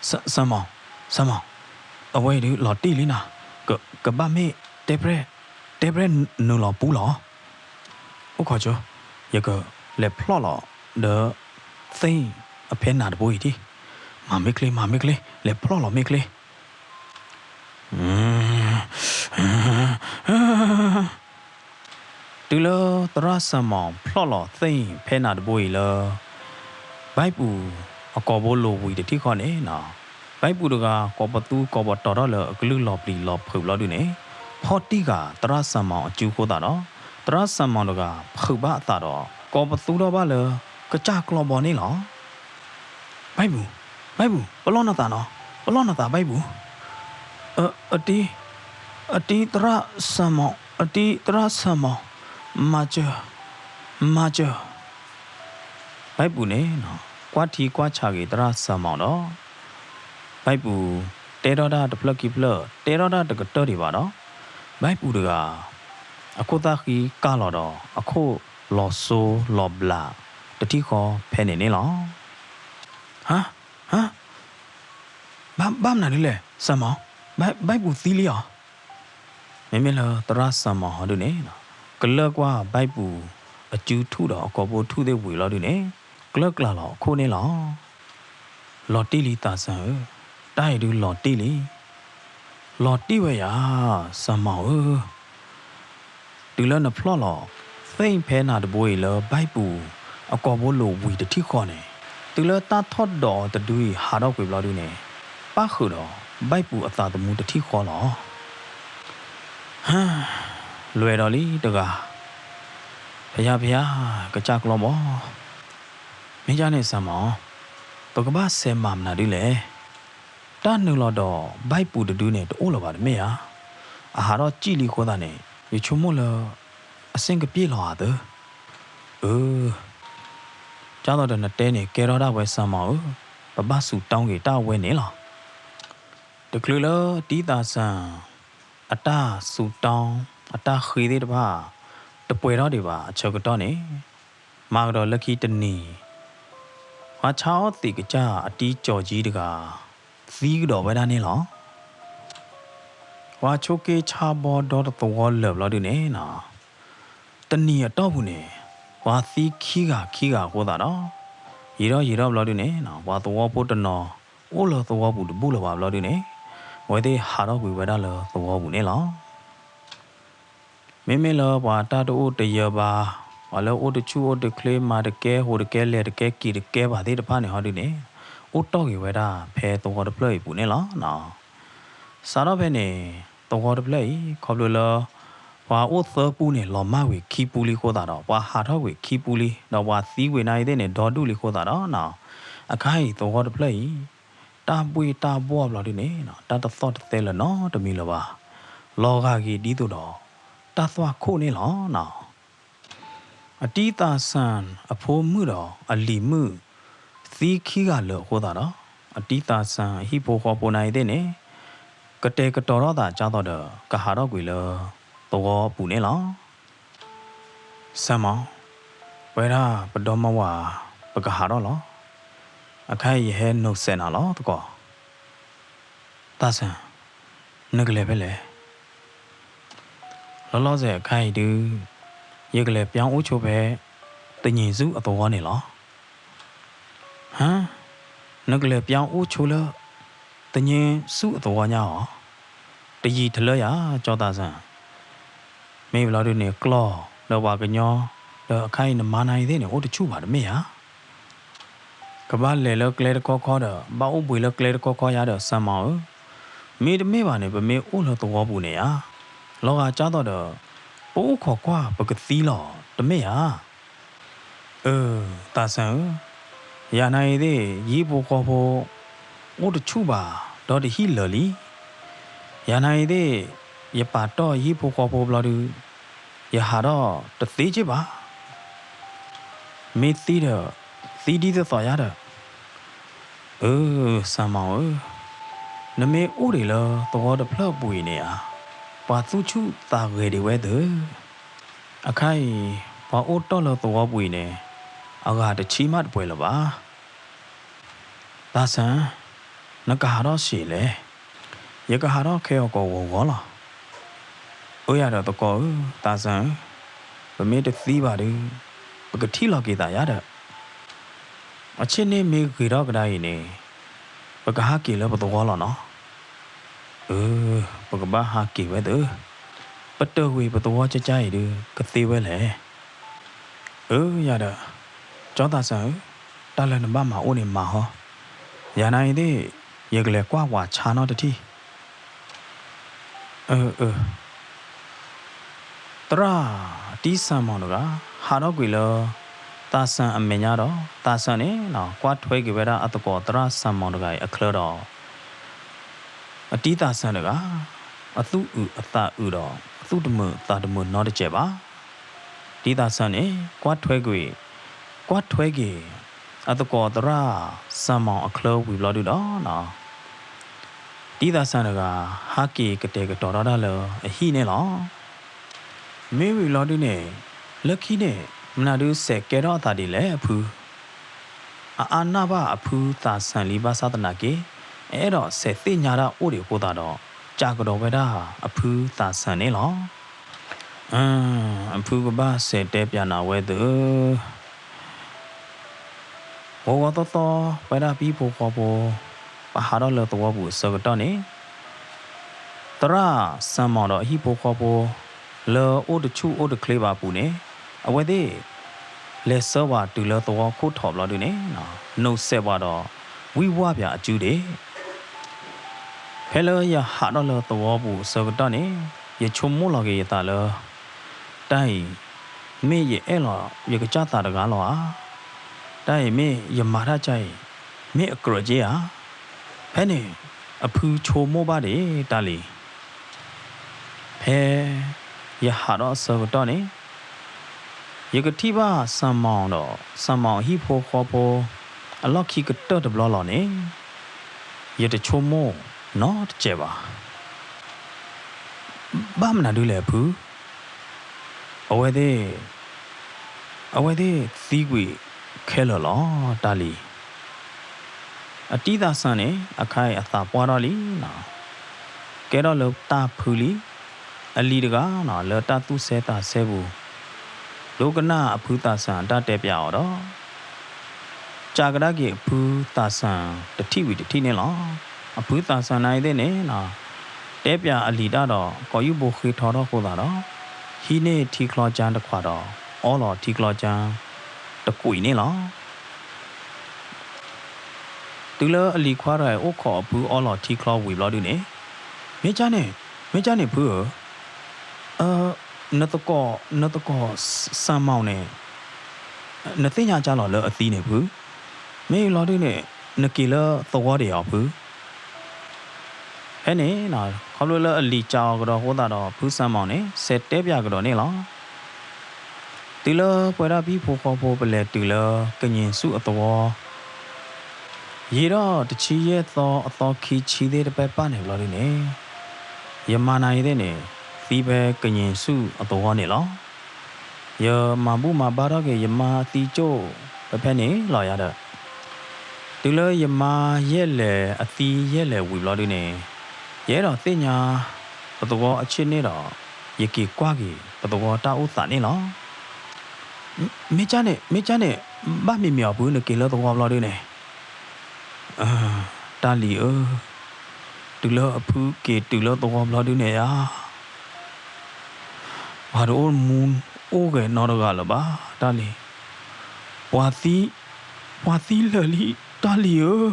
စၢ်မီၤ, စၢ်မီၤ, အဝဲအံၤဒုးလီၤတံၢ်လံနီၤ, ကဘၣ်မ့ၢ် တဲပြဲၢ်, တဲပြဲၢ်နုာ်လီၤပူလီၤ. အိၣ်ခိးဆိ, ယကလဲၤဖျီၣ်လီၤဒီး သ့ၣ်အဖဲနၤတဘိအံၤဒံး, မၤမ့ၢ်ချ့ မၤမ့ၢ်ချ့ လဲၤဖျီၣ်လီၤမ့ၢ်ချ့. တုၤလၢသရၣ်စၢ်မီၤဖျီၣ်လီၤသ့ၣ်ဖဲနၤတဘိအံၤလၢ ဘၣ်ပူၤအကိာ်ဘိလိာ်ဝံၤတထံၣ်ဃီန့ၣ်နီၤ, ဘၣ်ပူၤတဂၤ ကိးပသူကိးပတီၤထီၣ်လၢအကလုၢ်လီၤပျံၤလီၤဖုးဘျီဒုန့ၣ်, ဖီၣ်တံၢ်ဃာ်သရၣ်စၢ်မီၤအစုဃိသတးဒီး သရၣ်စၢ်မီၤတဂၤ ဖုးဘၣ်အသးဒီး ကိးပသူထီၣ်ဘၣ်လၢ ကစၢ်ကျီဘီန့ၣ်လီၤ. ဘၣ်ပူၤ, ဘၣ်ပူၤ ပလီၢ်နသးနီၤ, ပလီၢ်နသးဘၣ်ပူၤ, အတံ, အတံသရၣ်စၢ်မီၤ, အတံသရၣ်စၢ်မီၤ, မၤစၢၤ, မၤစၢၤ. ဘၣ်ပူၤန့ၣ် ကွၢ်ထံကွၢ်ဆးက့ၤသရၣ်စၢ်မီၤဒီး ဘၣ်ပူၤတဲထီၣ်တၢ်တဖျၢၣ်ခံဖျၢၣ် တဲထီၣ်တၢ်တကတၢၢ်ဒံးဘၣ်ဒီး ဘၣ်ပူၤတဂၤ အခိၣ်သၣ်ဃံကၢ်လီၤဒီး အခိၣ်လီၤစိလီၤဘျးတထံၣ်ဃီဖဲန့ၣ်န့ၣ်လီၤ. ဟါ, ဟါ, ဘၣ်မနုၤဒ်လဲၣ် စၢ်မီၤ, ဘၣ်ပူၤသံလံဧါ. မ့မ့ၢ်လၢသရၣ်စၢ်မီၤဟီဒုန့ၣ် ကလၢၢ်ကွၢ်ဘၣ်ပူၤအစုထူၣ်ဒီးအကိာ်ဘိထူၣ်သ့ၣ်ဝံၤလီၤဒုန့ၣ် ကျၢၢ်ကျၢ်လီၤအခိၣ်န့ၣ်လီၤ. လီၤတံၢ်လံသးစၢ်ဧၢ, တၢ်အံၤဒုလီၤတံၢ်လံ. လီၤတံၢ်ဝဲယၤ စၢ်မီၤဧၢ, တုၤလၢနဖျီၣ်လီၤသ့ၣ်ဖဲနၤတဘိအံၤလၢဘၣ်ပူၤအကိာ်ဘိလိာ်ဝံၤတထံၣ်ဃီန့ၣ်, တုၤလၢတၢ်ထီၣ်ဒိးအီၤတဒုအံၤဟးထီၣ်ကွံာ်ဘျီဒုန့ၣ် ပၣ်ဃုာ်ဒီးဘၣ်ပူၤအသးသမူတထံၣ်ဃီလီၤ. ဟါ, လွဲၤဒီးလံတဂၤ, ဖယါဖယါ, ကစၢ်ကျီဘီ, မ့ၢ်ဒ်န့ၣ်စၢ်မီၤ, ပကဘၣ်ဆဲးမၤမနုၤဒ်လဲၣ်. တၢ်နုာ်လီၤဒီးဘၣ်ပူၤတဒုန့ၣ် တအိၣ်လၢၤဘၣ်တမ့ၢ်ဧါ. အဟးထီၣ်စံၣ်လံအဃိသတးန့ၣ် ယဆိကမိၣ်လၢ အစ့ၣ်ကပျ့ၢ်လီၤဧါသၢ. အၢ, ဒ်သိးဒီးနတဲန့ၣ် ကဲထီၣ်ဒၣ်ဝဲစၢ်မီၤဧၢ, ပဘၣ်စူးတၢ်က့ၤတၢ်အဝဲန့ၣ်လီၤ. တချုးလၢတံၢ်သးစၢ် အတၢ်စူးတၢ် အတၢ်ဃ့သ့ၣ်တဖၣ် တပှဲၤထီၣ်ဒံးဘၣ်အဆၢကတီၢ်န့ၣ်, မၤကဒီးလၢခံတနံၤ, ပှၤဆါအီၣ်သံးကစၢ်အတံကၠီၤကၠံတဂၤ သံကဒီးဝဲဒၣ်န့ၣ်လီၤ. ပှၤဆိးက့ဆါဘီဒီသဝီလၢာ်ဘျီဒုန့ၣ်, တနံၤအတီၢ်ပူၤန့ၣ် ပှၤသံခံဂၤခံဂၤအဃိသတးဒီး ယံာ်ထီၣ်ယံာ်ထီၣ်ဘျီဒုန့ၣ် ပှၤသဝီဖိတနီၤ အိၣ်လၢသဝီပူၤတဘူၣ်လၢၤဘၣ်ဘျီဒုန့ၣ်, အဝဲသ့ၣ်ဟးထီၣ်ကွံာ်ဝဲဒၣ်လၢသဝီပူၤန့ၣ်လီၤ. မ့မ့ၢ်လၢပှၤတၢ်တအိၣ်တယၢၤဘၣ်, ပှၤလၢအိၣ်တဆူၣ်အိၣ်တချ့ မၤတကဲ ဟူးတကဲ လဲၤတကဲ က့ၤတကဲဘၣ်သ့ၣ်တဖၣ်န့ၣ်ဟီဒုန့ၣ်, အိၣ်တီၢ်က့ၤဝဲဒၣ်ဖဲသဝီတဖျၢၣ်အံၤပူၤန့ၣ်လီၤ. စးထီၣ်ဖဲန့ၣ်, သဝီတဖျၢၣ်အံၤ ခီဖျိလၢ ပှၤအိၣ်သၢပူန့ၣ် လီၤမၢ်ကွံာ်ခံပူလံအဃိသတးဒီး ပှၤဟးထီၣ်ကွံာ်ခံပူလံ ဒီးပှၤသံကွံာ်နၤအံၤသ့ၣ်န့ၣ် ဒီဒူၣ်လံအဃိသတးဒီး, အခါအံၤသဝီတဖျၢၣ်အံၤ တၢ်ဘှ့ၣ်တၢ်ဘှီၣ်ဘျီဒုန့ၣ် တၢ်တသီၣ်တသဲလၢၤနီတမံၤလၢၤဘၣ်, လီၤဂာ်က့ၤဒ်သိးဒီး တၢ်သွၣ်ခိၣ်န့ၣ်လီၤ. အတံသးစၢ်အဖိမုၣ်ဒီးအလံၤမုၣ် သံခံဂၤလၢာ်အဃိသတးဒီး, အတံသးစၢ်အဟံၣ်ဖိဃီဖိနၤအံၤသ့ၣ်န့ၣ် ကတဲာ်ကတီၤထီၣ်သးဒ်သိးဒီး ကဟးထီၣ်ကွံာ်လၢသဝီပူၤန့ၣ်လီၤ. စၢ်မီၤ, ပဝဲဒၣ်ပဒီမါဝၤ ပကဟးထီၣ်လီၤ. အခါအံၤယဟဲနိးစဲးနၤလီၤသကိး. သးစၢ်, နကလဲၤဖဲလဲၣ်. လီၤလီၤဆဲးအခါအံၤဒုး, ယကလဲၤပၠါအိၣ်ဆိဖဲ သညံၤဆူၣ်အသဝီန့ၣ်လီၤ. ဟါ, နကလဲၤပၠါအိၣ်ဆိလၢ သညံၤဆူၣ်အသဝီညါဧါ. တယံာ်တလၢယၤ ကၠီသးစၢ်. မ့ၢ်ဘျီဒုန့ၣ် ကျီၢ်လၢပှၤကညီ ဒီးအခါအံၤနမါနၤအံၤသ့ၣ်န့ၣ် အိၣ်တဆူၣ်ဘၣ်တမ့ၢ်ဧါ. ကဘၣ်လဲၤလၢကျဲတခီခီဒီး ဘၣ်အိၣ်ဘှံးလၢကျဲတခီခီယၤဒီး စၢ်မီၤဧၢ, မ့တမ့ၢ်ဘၣ်န့ၣ် ပမ့ၢ်အိၣ်လၢသဝီပူၤန့ၣ်ဧါ, လီၤဂာ်ဒ်သိးဒီး ပအိၣ်ခိးကွၢ်ပကသံလီၤတမ့ၢ်ဧါ. အၢ, သးစၢ်ဧၢ, ယၤနၤအံၤသ့ၣ် ယဟံၣ်ဖိဃီဖိ အိၣ်တဆူၣ်ဘၣ် ဒီးတဟံၣ်လၢာ်လံ. ယၤနၤအံၤသ့ၣ် ယပာ်တီၢ်ယဟံၣ်ဖိဃီဖိဘျီဒု ယဟးထီၣ်တသ့က့ဘၣ်. မ့ၢ်သံဒီး သံဒ်သိးသိးယါဒီး. အၢ စၢ်မီၤဧၢ, နမ့ၢ်အိၣ်ဒံးလၢသဝီတဖျၢၣ်ပူၤအံၤန့ၣ်ဧါ, ပှၤသူၣ်ဆူၣ်သးဂဲၤဒံးဝဲသၢ. အခါအံၤ ပှၤအိၣ်တ့ၢ်လၢသဝီပူၤအံၤန့ၣ် အဂၤတဆံမးတပှဲၤလၢၤဘၣ်. သးစၢ်, နကဟးထီၣ်ဆံးလဲၣ်. ယကဟးထီၣ်ခဲအကီၢ်ဂီၤဂီၤလီၤ. အၢ ယၤဒီးသကိးဧၢ, သးစၢ်ဧၢ, ပမ့ၢ်တသံဘၣ်ဒီး ပကထံၣ်လီၤက့ၤသးယါဒီး. အဆ့ၣ်န့ၣ်မ့ၢ်ဂ့ၤထီၣ်ကဒါအံၤန့ၣ် ပကဟးက့ၤလၢပသဝီလီၤနီၤ. အၢ ပကဘၣ်ဟးက့ၤဝဲသၢ, ပတၢၢ်ဝံၤပသဝီကကါအံၤဒီး ကသ့ဝဲလဲၣ်. အၢ ယၤဒီး, ကၠီသးစၢ်ဧၢ, တၢ်လၢနဘၣ်မၤအိၣ်န့ၣ်မၤဟီ, ယၤနၤအံၤသ့ၣ် ယကလဲၤကွၢ်ဝၤဆါနီတထံၣ်. အၢ အၢ သရၣ်တံၢ်စၢ်မီၤတဂၤ ဟးထီၣ်ကွံာ်လၢ သးစၢ်အမဲာ်ညါဒီး သးစၢ်န့ၣ် ကွၢ်ထွဲက့ၤဝဲဒၣ်အသကိးသရၣ်စၢ်မီၤတဂၤအံၤအချၢဒီး အတံၢ်သးစၢ်တဂၤ အသူၣ်အုးအသးအုးဒီး အသူၣ်တမုာ်သးတမုာ်နီတစဲးဘၣ်. တံၢ်သးစၢ်န့ၣ် ကွၢ်ထွဲကွံာ် ကွၢ်ထွဲက့ၤ အသကိးသရၣ်စၢ်မီၤအချၢဝံၤဘျီဒုဒီး တံၢ်သးစၢ်တဂၤ ဟးက့ၤကတဲာ်ကတီၤထီၣ်တၢ်လၢအဟံၣ်န့ၣ်လီၤ. မ့ၢ်ဝံၤဘျီဒုန့ၣ် လၢခံန့ၣ် မနုၤဒုစဲးကဲထီၣ်အသးဒ်လဲၣ်အဖု အအါနၢ်ဘၣ်အဖုသးစၢ်လံဘၣ်ဆၣ်သနာ်က့ အအဲၣ်ဒိးစဲးသ့ၣ်ညါတၢ်အိၣ်ဒံးအဃိသတးဒီး ကးကဒီးဝဲဒၣ်အဖုသးစၢ်န့ၣ်လီၤ. အၢ အဖုကဘၣ်စဲးတဲပၠးနၤဝဲသၢ ဂီၤဂီၤသီသီ ပဝဲဒၣ်ပဟံၣ်ဖိဃီဖိ ပဟးထီၣ်လၢသဝီပူၤအဆၢကတီၢ်န့ၣ် သရၣ်စၢ်မီၤဒီးအဟံၣ်ဖိဃီဖိ လၢအိၣ်တဆူၣ်အိၣ်တချ့ဘၣ်အပူၤန့ၣ် အဝဲသ့ၣ် လဲၤဆှၢပှၤတုၤလၢသဝီခိၣ်ထီးဘျီဒုန့ၣ် နိးစဲးပှၤဒီး ဝံၢ်ဝၢ်ပၠးအစုဒ့ၣ် ဖဲလၢယဟးထီၣ်လၢသဝီပူၤအဆၢကတီၢ်န့ၣ် ယဆိကမိၣ်လီၤက့ၤယသးလၢ တၢ်အံၤ မ့ၢ်ယအဲၣ်လီၤယကစၢ်သးတဂၤလီၤဧါ. တၢ်အံၤမ့ၢ်ယမၤတၢ်ကါအံၤ မ့ၢ်အကြၢးက့ဧါ. ဖဲန့ၣ် အဖုဆိကမိၣ်ဘၣ်ဒံးတၢ်လံ ဖဲယဟးထီၣ်အဆၢကတီၢ်န့ၣ် ယကထံၣ်ဘၣ်စၢ်မီၤဒီး စၢ်မီၤအဟံၣ်ဖိဃီဖိ အလီၢ်ခံကတၢၢ်တဘျီလီၤန့ၣ် ယတဆိကမိၣ်နီတစဲးဘၣ်. ဘၣ်မနုၤဒ်လဲၣ်အဖု အဝဲသ့ၣ် အဝဲသ့ၣ်သံကွံာ်ခဲလၢာ်လီၤတၢ်လံ. အတံၢ်သးစၢ်န့ၣ် အခါအံၤအသးပှၢ်ထီၣ်လံနီၤ, ကဲထီၣ်လၢတၢ်ဖုလံ, အလံၤတဂၤနီၤ လၢတၢ်သူၣ်ဆဲသးဆဲပူၤ, ဒိကနၣ်အဖုသးစၢ်တၢ်တဲပၠးအီၤဒီး ကးကဒါက့ၤအဖုသးစၢ်တထံၣ်ဝံၤတထံၣ်န့ၣ်လီၤ. အဖုသးစၢ်နၤအံၤသ့ၣ်န့ၣ်နီၤ တဲပၠးအလံၤတၢ်ဒီး ကိးယူၢ်ဘိဃ့ထီထီၣ်အဃိသတးဒီး ဟံးန့ၢ်ထံချီကၠၢတခွးဒီး အီလီၤထံချီကၠၢတကွံာ်န့ၣ်လီၤ. တုၤလၢအလံၤခွါတဂၤအံၤ အိၣ်ခိးအဖုအီလီၤထံချီဝံၤဘျီဒုန့ၣ်, မ့ၢ်ကၢ်န့ၣ်, မ့ၢ်ကၢ်န့ၣ်ဖုဧၢ, နသကိး, နသကိးစၢ်မီၤန့ၣ် နသ့ၣ်ညါကၢ်လီၤလၢအသံန့ၣ်ဖု, မ့ၢ်လီၤဒုန့ၣ် နက့ၤလၢသဝီဒံးဧါဖု. ဖဲန့ၣ် ခီဖျိလၢအလံၤကးအီၤကဒီးအဃိသတးဒီး ဖုစၢ်မီၤန့ၣ် စဲးတဲပၠးကဒီးန့ၣ်လီၤ. တုၤလၢပဝဲဒၣ်ပဟံၣ်ဖိဃီဖိပလဲၤတုၤလၢကညံၣ်ဆူၣ်အသဝီ, ယံာ်ဒီးတဆံယဲၢ်သီအသီခံဆံသ့ၣ်တဖၣ်ပၢ်န့ၣ်ဘျီဒုန့ၣ်, ယမါနၤအံၤသ့ၣ်န့ၣ် သံဖဲကညံၣ်ဆူၣ်အသဝီန့ၣ်လီၤ. ယမၤဘူၣ်မၤဘါထီၣ်က့ၤယမါအသံကၠိၣ်ဖဲဖဲန့ၣ်လီၤယၤဒီး တုၤလၢယမါယဲၢ်လဲၤအသံယဲၢ်လဲၤဝံၤဘျီဒုန့ၣ်, ယအဲၣ်ဒိးသ့ၣ်ညါပသဝီအဆ့ၣ်န့ၣ်ဒီး ယက့ၤကွၢ်က့ၤပသဝီတၢ်အိၣ်သးန့ၣ်လီၤ. မ့ၢ်ကၢ်န့ၣ်, မ့ၢ်ကၢ်န့ၣ်, ဘၣ်မံၤမံၤအီၤဖု နက့ၤလၢသဝီဘျီဒုန့ၣ်, တၢ်လံၤဧၢ, တုၤလၢအဖုက့ၤတုၤလၢသဝီဘျီဒုန့ၣ်ဧါ ပှၤတအိၣ်မူအိၣ်ဂဲၤနီတဂၤလၢၤဘၣ်, တၢ်လံၤ, ပှၤသံ, ပှၤသံလၢာ်လံ, တၢ်လံၤဧ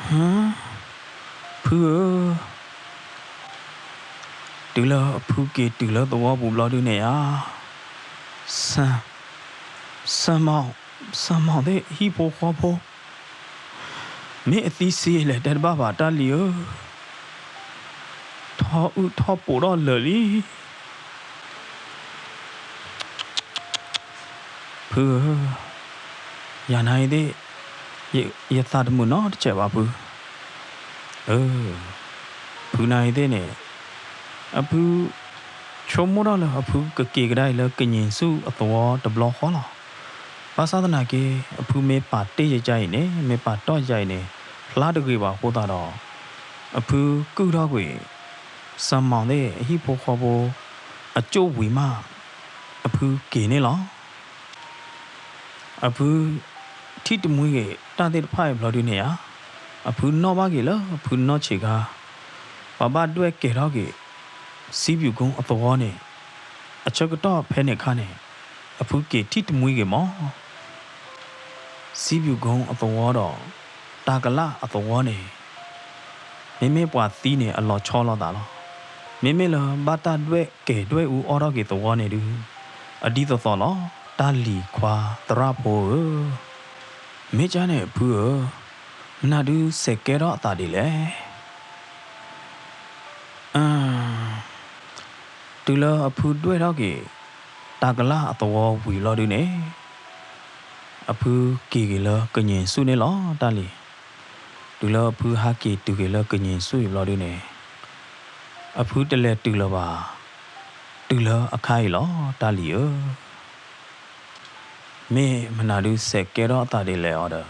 ၢ, ဖုဧၢ, တုၤလၢအဖုက့ၤတုၤလၢသဝီပူၤဘျီဒုန့ၣ်ဧါ, စၢ်မီၤ, စၢ်မီၤသ့ၣ်ဟံၣ်ဖိဃီဖိ မ့ၢ်အသံစ့လဲၣ်တဲတဘၣ်ဘၣ် တၢ်လံၤဧၢ, ထီၣ်အုၣ်ထီၣ်ပိာ်ထီၣ်လၢာ်လံ. ဖုဧၢ, ယၤနၤအံၤသ့ၣ်, ယ, ယသးတမုာ်နီတစဲးဘၣ်ဖု. အၢ, ဖုနၤအံၤသ့ၣ်န့ၣ်, အဖုဆိကမိၣ်ထီၣ်လၢအဖုကက့ၤကဒါအံၤလၢကည့ၣ်ဆူၣ်အသဝီတဘျီဃီလီၤ. ဘၣ်ဆၣ်သနာ်က့ အဖုမ့ၢ်ပာ်တ့ၢ်ယကအံၤန့ၣ်, မ့ၢ်ပာ်တီၢ်ယကအံၤန့ၣ်, ဖျါတဂ့ၤဘၣ်အဃိသတးဒီး, အဖုကုၢ်ထီၣ်ကွံာ် စၢ်မီၤသ့ၣ်အဟံၣ်ဖိဃီဖိ အကၠိၣ်ဝံၤမး အဖုက့ၤန့ၣ်လီၤ. အဖုထံၣ်တမှံဂ့ၤတၢ်သ့ၣ်တဖၣ်အံၤဘျီဒုန့ၣ်ဧါ, အဖုနီၣ်ဘၣ်က့ၤလၢအဖုနီၢ်ဆံးခါ, ပှၤဘၣ်ဒွဲၣ်ကဲၤထီၣ်က့ၤ စံပျူၤကိအသဝီန့ၣ်, အဆၢကတီၢ်ဖဲန့ၣ်အခါန့ၣ်, အဖုက့ၤထံၣ်တမှံဂ့ၤမး စံပျူၤကိအသဝီဒီး တၢ်ကလၣ်အသဝီန့ၣ်, မ့မ့ၢ်ပှၤသံန့ၣ်အလီၤဆီလိာ်သးလီၤ. မ့မ့ၢ်လၢဘၣ်တၢ်ဒွဲၣ်ကဲၤဒွဲၣ်အူအီၣ်ထီၣ်က့ၤသဝီန့ၣ်ဒု, အဒ်သိးသိးလီၤ. တၢ်လံၤခွါသရၣ်ဖိဧၢ, မ့ၢ်ကၢ်န့ၣ်ဖုဧၢ, မနုၤဒုစဲးကဲထီၣ်အသးဒ်လဲၣ်. တုၤလၢအဖုဒွဲၣ်ထီၣ်က့ၤ တၢ်ကလၣ်အသဝီဝံၤဘျီဒုန့ၣ်, အဖုက့ၤက့ၤလၢကည့ၣ်ဆူၣ်န့ၣ်လီၤ. တၢ်လံၤ, တုၤလၢအဖုဟးက့ၤတုၤက့ၤလၢကည့ၣ်ဆူၣ်အံၤဘျီဒုန့ၣ်, အဖုတလဲၤတုၤလၢၤဘၣ်, တုၤလၢအခါအံၤလီၤ. တၢ်လံၤဧၢ, မ့ၢ်မနုၤဒုစဲးကဲထီၣ်အသးဒ်လဲၣ်အီၤဒီး,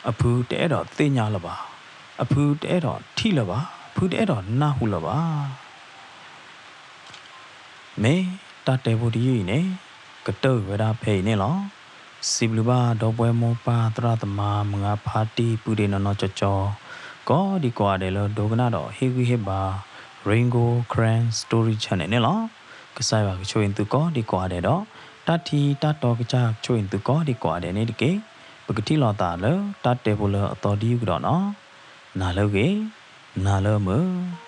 အဖုတအဲၣ်ဒိးသ့ၣ်ညါလၢၤဘၣ်, အဖုတအဲၣ်ဒိးထံၣ်လၢၤဘၣ်, အဖုတအဲၣ်ဒိးနၢ်ဟူလၢၤဘၣ်. မ့ၢ်တၢ်တဲဖိတယုၢ်အံၤန့ၣ်, ကတၢၢ်ဝဲဒၣ်ဖဲအံၤန့ၣ်လီၤ. စံးဘျုးဘၣ်ဒီပုၢ်ဝဲၢ်မိၢ်ပၢ်သရၣ်သမါမုၢ်ဂၢ်ဖါတံၢ်ပုၢ်ဒ့နီၢ်နီၢ်ကၠီကၠီ, ကိးဒံကိးဂၤဒဲးလၢဒိကနၣ်ဒီးဟ့ၣ်ဂံၢ်ဟ့ၣ်ဘါ Rain Gold Karen Story Channel န့ၣ်လီၤ. ကစၢ်ယွၤကဆိၣ်ဂ့ၤသုကိးဒံကိးဂၤဒဲးဒီး, တၢ်ထံတၢ်တီကစၢ်ကဆိၣ်ဂ့ၤသုကိးဒံကိးဂၤဒဲးန့ၣ်တက့ၢ်. ပကထံၣ်လိာ်သးလၢတၢ်တဲဖိလၢအသီတယုၢ်ကဒီးနီၤ. နၤလၢအဂ့ၤ, နၤလၢအမုာ်.